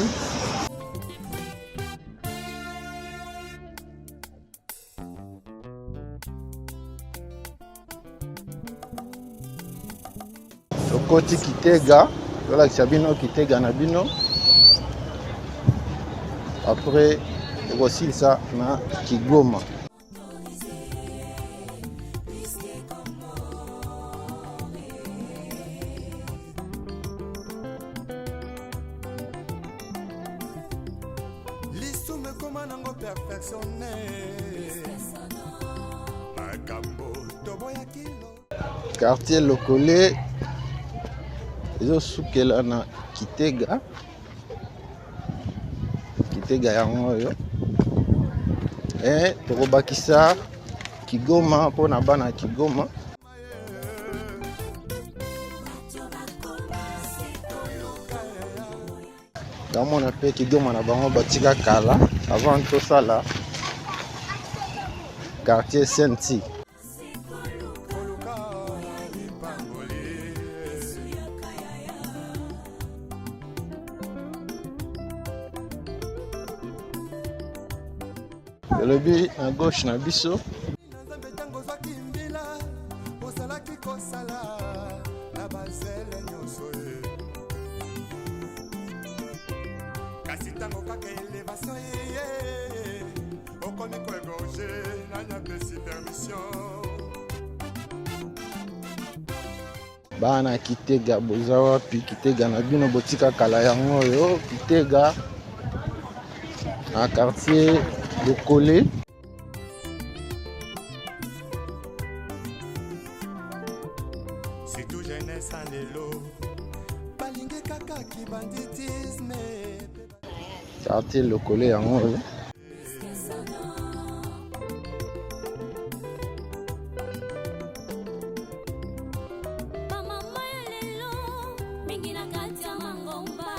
[SPEAKER 1] Tokoti Kitega, tolakisa bino Kitega na bino. Après tokosilisa na Kigoma.
[SPEAKER 2] Lisumu ekoma nango perfectionné, makambo toboyaki lo.
[SPEAKER 1] Quartier Lokole ezosukela na Kitega. Kitega yango oyo. Tokobakisa Kigoma mpona bana Kigoma. Namona pe Kigoma na bango batika kala avant tosala quartier Saint-Cyr. Elobi na gauche na biso.
[SPEAKER 2] Nzambe ntango ozwaki mbila, ozalaki kosala na bazele nyonso ye. Kasi ntango kaka elevation ye, okomi koegorge, nani apesi permission?
[SPEAKER 1] Bana Kitega boza wapi? Kitega na bino botika kala yango oyo Kitega na quartier Lokole.
[SPEAKER 2] Surtout jeunesse ya lelo balingi kaka kibanditisme.
[SPEAKER 1] Quartier Lokole yango oyo.
[SPEAKER 3] Bamama ya lelo mingi na kati ya mangomba,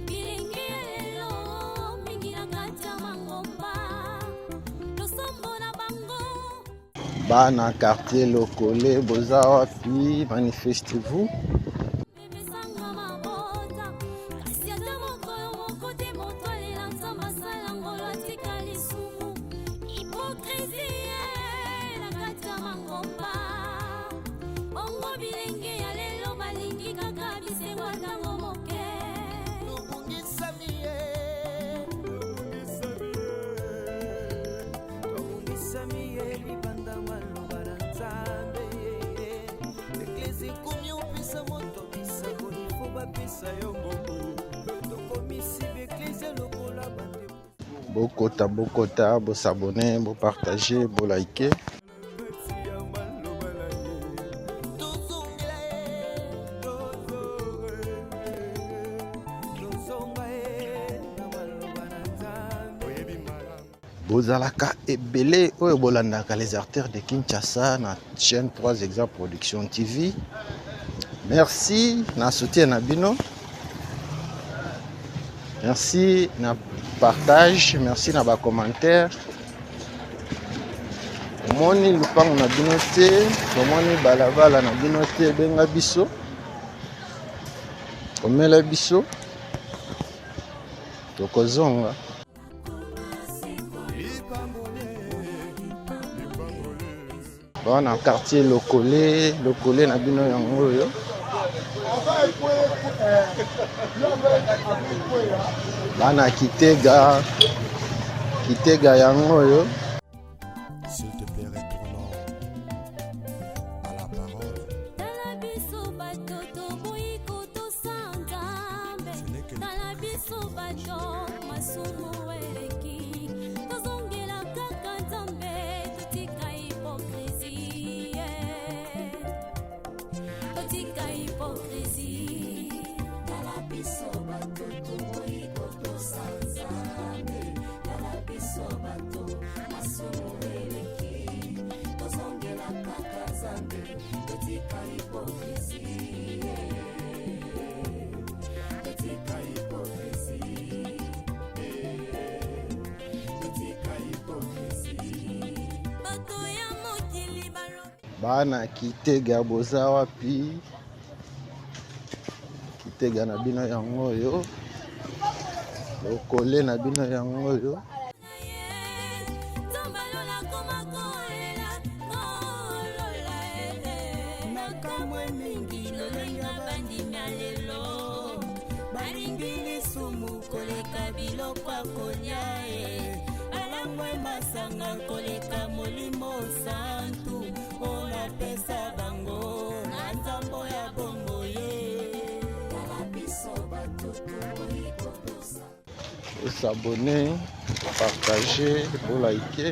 [SPEAKER 3] bilenge ya lelo mingi na kati ya mangomba, losambo na bango.
[SPEAKER 1] Bana quartier Lokole boza wapi? Manifestez-vous.
[SPEAKER 3] Bebesanga mabota, kasi ata mokolo moko te moto alela Nzambe asala ngolo atika lisumu. Hypocrisie na kati ya mangomba, bongo bilenge ya lelo balingi kaka bisengo ya ntango moke.
[SPEAKER 4] Tobungisami ye, tobungisami ye libanda maloba na Nzambe. Eglise ekomi opesa moto bisakoli fo bapesa yo mbongo. Tokomisi baeglise lokola bandeko.
[SPEAKER 1] Bokota, bokota, bosabone, bopartage, bolike.
[SPEAKER 4] Tozongela ye, tozonga ye na maloba na Nzambe.
[SPEAKER 2] Oyebi malamu.
[SPEAKER 1] Bozalaka ebele oyo bolandaka les artères de Kinshasa na chaîne 3 Exa Production TV. Merci na soutien na bino. Merci na partage, merci na ba commentaires. Omoni lupango na bino te, omoni balabala na bino te, benga biso. Komela biso. Tokozonga. Bana quartier Lokole, Lokole na bino yango oyo. Bana Kitega, Kitega yango oyo.
[SPEAKER 2] S'il te plaît, retournons à la parole.
[SPEAKER 3] Tala biso bato toboyi kotosa Nzambe.
[SPEAKER 2] Ce n'est que
[SPEAKER 3] Tala biso bato masumu eleki, tozongela kaka Nzambe, totika hypocrisie, totika hypocrisie. Tala biso bato toboyi kotosa Nzambe. Tala biso bato masumu eleki, tozongela kaka Nzambe, totika hypocrisie, totika hypocrisie, totika hypocrisie. Bato ya mokili balobi.
[SPEAKER 1] Bana Kitega boza wapi? Kitega na bino yango oyo. Lokole na bino yango oyo.
[SPEAKER 3] Nzambe alola koma kolela, kolola ele. Nakamwe mingi lolenge bandimi ya lelo balingi lisumu koleka biloko ya kolia e, balangwe masanga koleka molimo santu oyo napesa bango na nzambo ya bongo ye. Tala biso bato toboyi kotosa.
[SPEAKER 1] Bosabone, bopartage, bolike.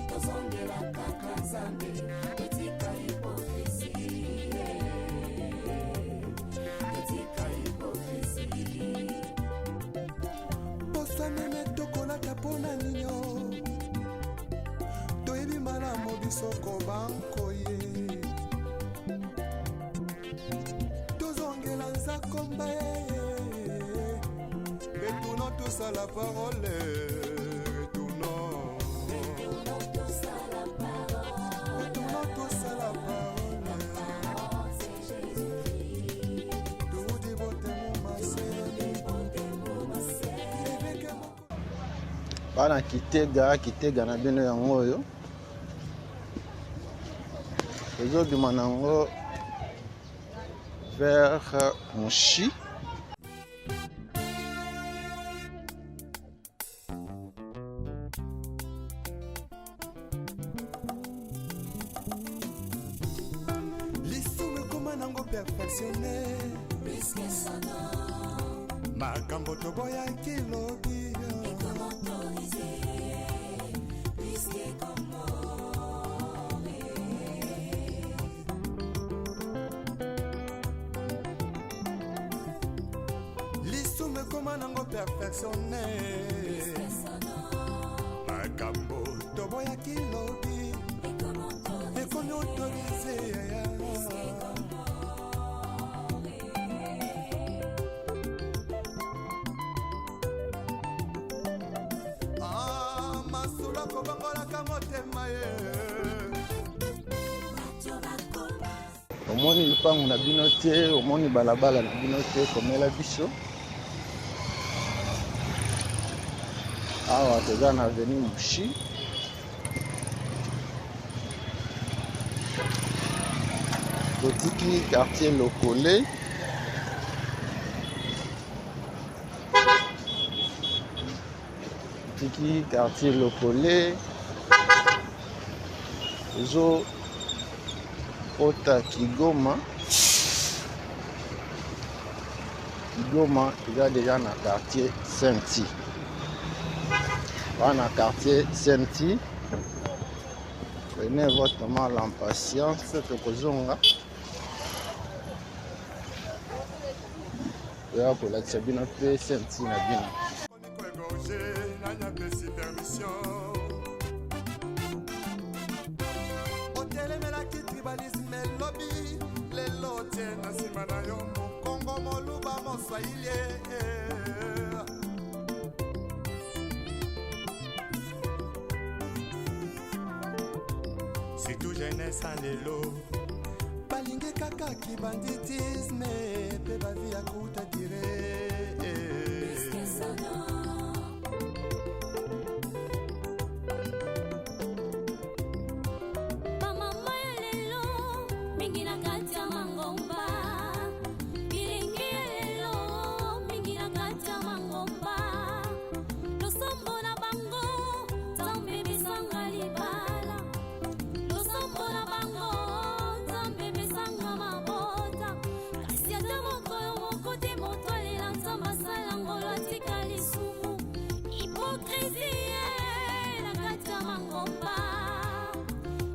[SPEAKER 3] Tozongela kaka Nzambe, totika hypocrisie, totika hypocrisie.
[SPEAKER 2] Poso meme tokolata mpona ninyo, toyebi malamu biso kobankoye. Tozongela nzakomba ye, retournons tous à la parole, retournons, retournons tous à la parole. Toudi botemu masele eveke moko.
[SPEAKER 1] Bana Kitega, Kitega na bino yango oyo. Tozobima nango vers Mushi.
[SPEAKER 2] perfectionne makambo toboyaki lobi. Lisumu ekoma nango perfectionne, makambo toboyaki lobi ekomi autorise. Ah, masolo akobongolaka motema ye.
[SPEAKER 1] Omoni lupango na bino te, omoni balabala na bino te, komela biso. Awa toza na avenue Mushi. Totiki quartier Lokole. Totiki quartier Lokole. Tozo kota Kigoma. Kigoma eza deja na quartier Saint-Ty. Wana quartier Saint-Ty. Prenez votre mal en patience, tokozonga. Toya kolakisa bino mpe Saint-Ty na bino.
[SPEAKER 2] Koégorge nani apesi permission? Otelemelaki tribalisme elobi, lelo otie na nsima na yo mokongo, moluba, moswahili. Surtout jeunesse ya lelo balingi kaka kibanditisme mpe bavi ya kuta dire.
[SPEAKER 3] Bamama ya lelo mingi na kati ya mangomba, bilenge ya lelo mingi na kati ya mangomba, losambo na bango Nzambe pesanga libala, losambo na bango Nzambe pesanga mabota, kasi ata mokolo moko te moto alela Nzambe asala ngolo atika lisumu. Hypocrisie na kati ya mangomba.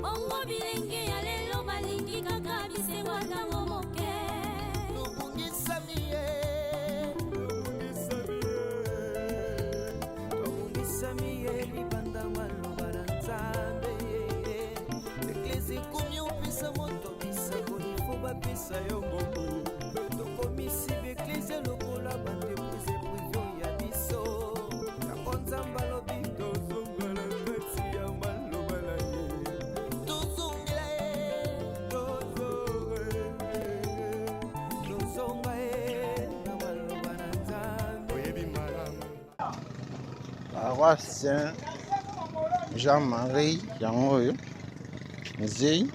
[SPEAKER 3] Bongo bilenge ya lelo balingi kaka bisengo ntango moke.
[SPEAKER 4] Tobungisami ye, tobungisami ye libanda maloba na Nzambe. Eklese ekomi opesa moto bisakoli fo bapesa yo mbongo. Tokomisi baeklese lokola baentreprise privé ya biso. Yango Nzambe alobi tozongela kati ya maloba na ye, tozongela ye, tozonga ye na maloba na Nzambe.
[SPEAKER 2] Oyebi malamu.
[SPEAKER 1] Paroisse Saint Jean-Marie yango oyo Nzei.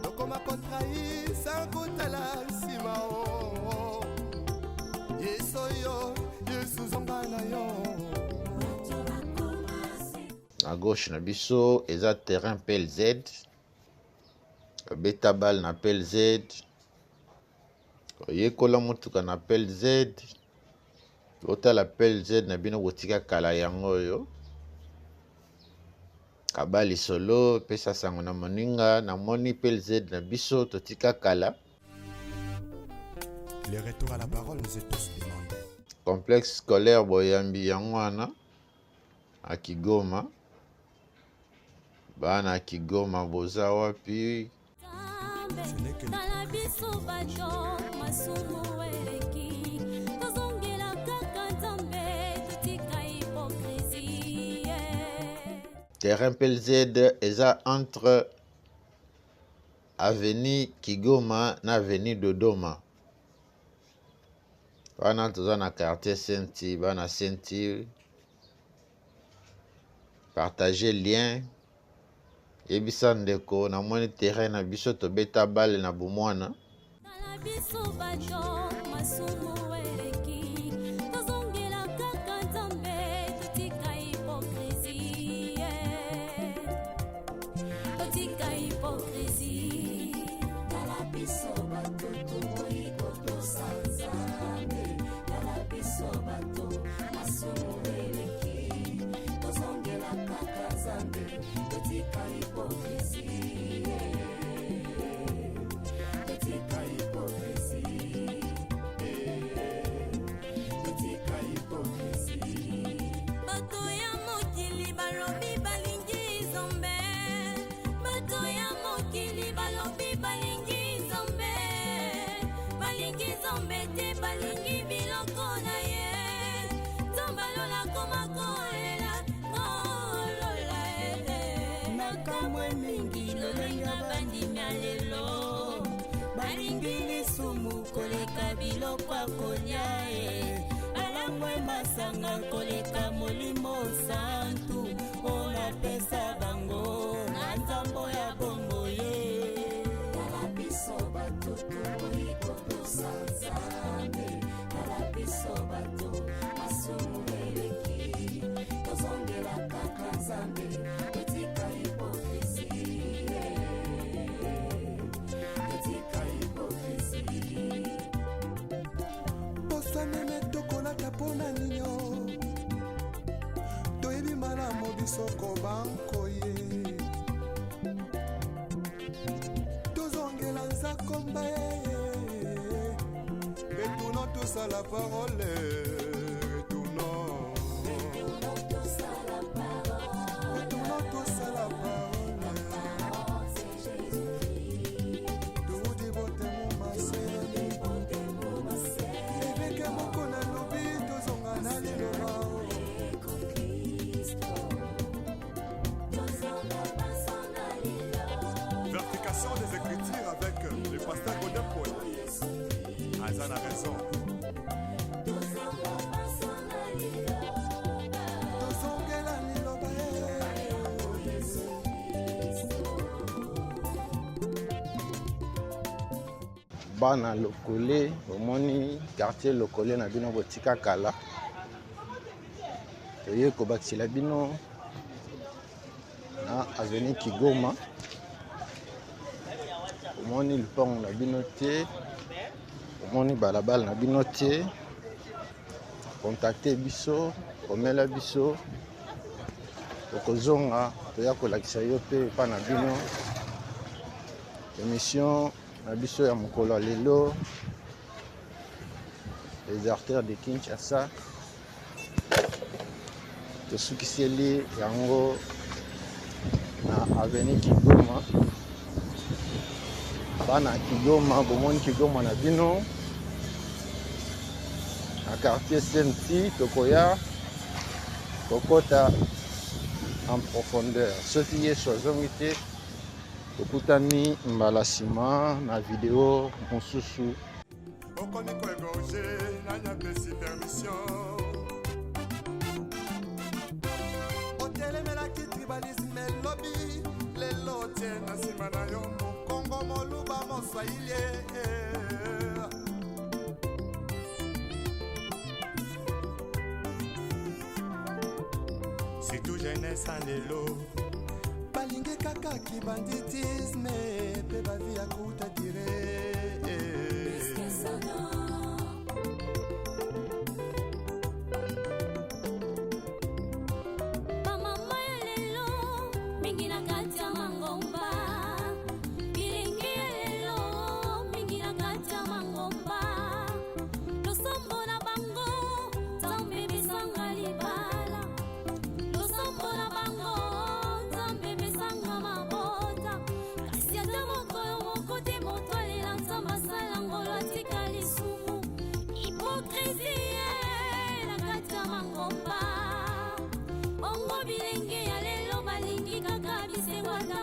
[SPEAKER 2] Tokoma kotrahir sans kotala nsima o. Yesu oyo, Yesu, zonga na yo.
[SPEAKER 1] Na gauche na biso eza terrain PLZ. Obeta balle na PLZ, oyekola motuka na PLZ, otala PLZ na bino botika kala yango oyo. Kaba lisolo, pesa sango na moninga, namoni PLZ na biso totika kala.
[SPEAKER 2] Le retour à la parole nous est tous demandé.
[SPEAKER 1] Complexe scolaire Boyambi yango wana na Kigoma. Bana Kigoma boza wapi?
[SPEAKER 3] Nzambe, tala biso bato masumu eleki, tozongela kaka Nzambe, totika hypocrisie.
[SPEAKER 1] Terrain PLZ eza entre avenue Kigoma na avenue Dodoma. Wana toza na quartier Saint-Ty, bana Saint-Ty. Partager lien. Yebisa ndeko namoni terrain na biso tobeta balle na bomwana.
[SPEAKER 3] Tala biso bato masumu eleki, tozongela kaka Nzambe, totika hypocrisie, totika hypocrisie. te, balingi biloko na ye. Nzambe alola koma kolela, kolola eh. Nakamwe mingi lolenge bandimi ya lelo balingi lisumu koleka biloko ya kolia e, balangwe masanga koleka Molimo Santu oyo napesa bango na nzambo ya bombo ye.
[SPEAKER 6] Tala biso bato toboyi kotosa Nzambe, tala biso bato masumu eleki, tozongela kaka Nzambe, totika hypocrisie, totika hypocrisie.
[SPEAKER 7] Poso meme tokolata mpo na ninio, toyebi malamu biso kobankoye, tozongela nzakomba ye. Retournons tous à la parole, retournons.
[SPEAKER 6] Retournons tous à la parole.
[SPEAKER 7] Retournons tous à la parole.
[SPEAKER 6] Parole, c'est Jésus-Christ.
[SPEAKER 7] Toudi botemu maseni. Évêque moko nalobi, tozonga na liloba.
[SPEAKER 6] Kristo, tozonga baso na liloba.
[SPEAKER 2] Vérification des Écritures avec le pasteur Godin Paul. Aza na raison.
[SPEAKER 6] Tozonga baso na liloba.
[SPEAKER 7] Tozongela liloba ye.
[SPEAKER 6] Yesu Kristo.
[SPEAKER 1] Bana Lokole, omoni quartier Lokole na bino botika kala, toye kobakisela bino na avenue Kigoma. Omoni lupango na bino te, omoni balabala na bino te, contacte biso, komela biso, tokozonga toya kolakisa yo mpe epa na bino. Émission na biso ya mokolo ya lelo, Les Artères de Kinshasa, tosukiseli yango na avenue Kigoma. Bana Kigoma, bomoni Kigoma na bino na quartier Senti, tokoya kokota en profondeur soki Yesu azongi te. Tokutani mbala nsima na video mosusu.
[SPEAKER 2] Okomi koégorger, nani apesi permission?
[SPEAKER 7] Otelemelaki tribalisme, elobi lelo tie na nsima na yo Mokongo, Moluba, Moswahili.
[SPEAKER 2] Surtout jeunesse ya lelo.
[SPEAKER 7] Balingi kaka kibanditisme mpe bavie ya courte durée.
[SPEAKER 6] Puisque sonore.
[SPEAKER 3] Bamama ya lelo mingi na kati ya mangomba, bilenge ya lelo mingi na kati ya mangomba, losambo na bango Nzambe besanga libala, losambo na bango Nzambe besanga mabota, kasi ata mokolo moko te moto alela Nzambe asala ngolo atika lisumu. Hypocrisie na kati ya mangomba. Bongo bilenge ya lelo balingi kaka bisengo ata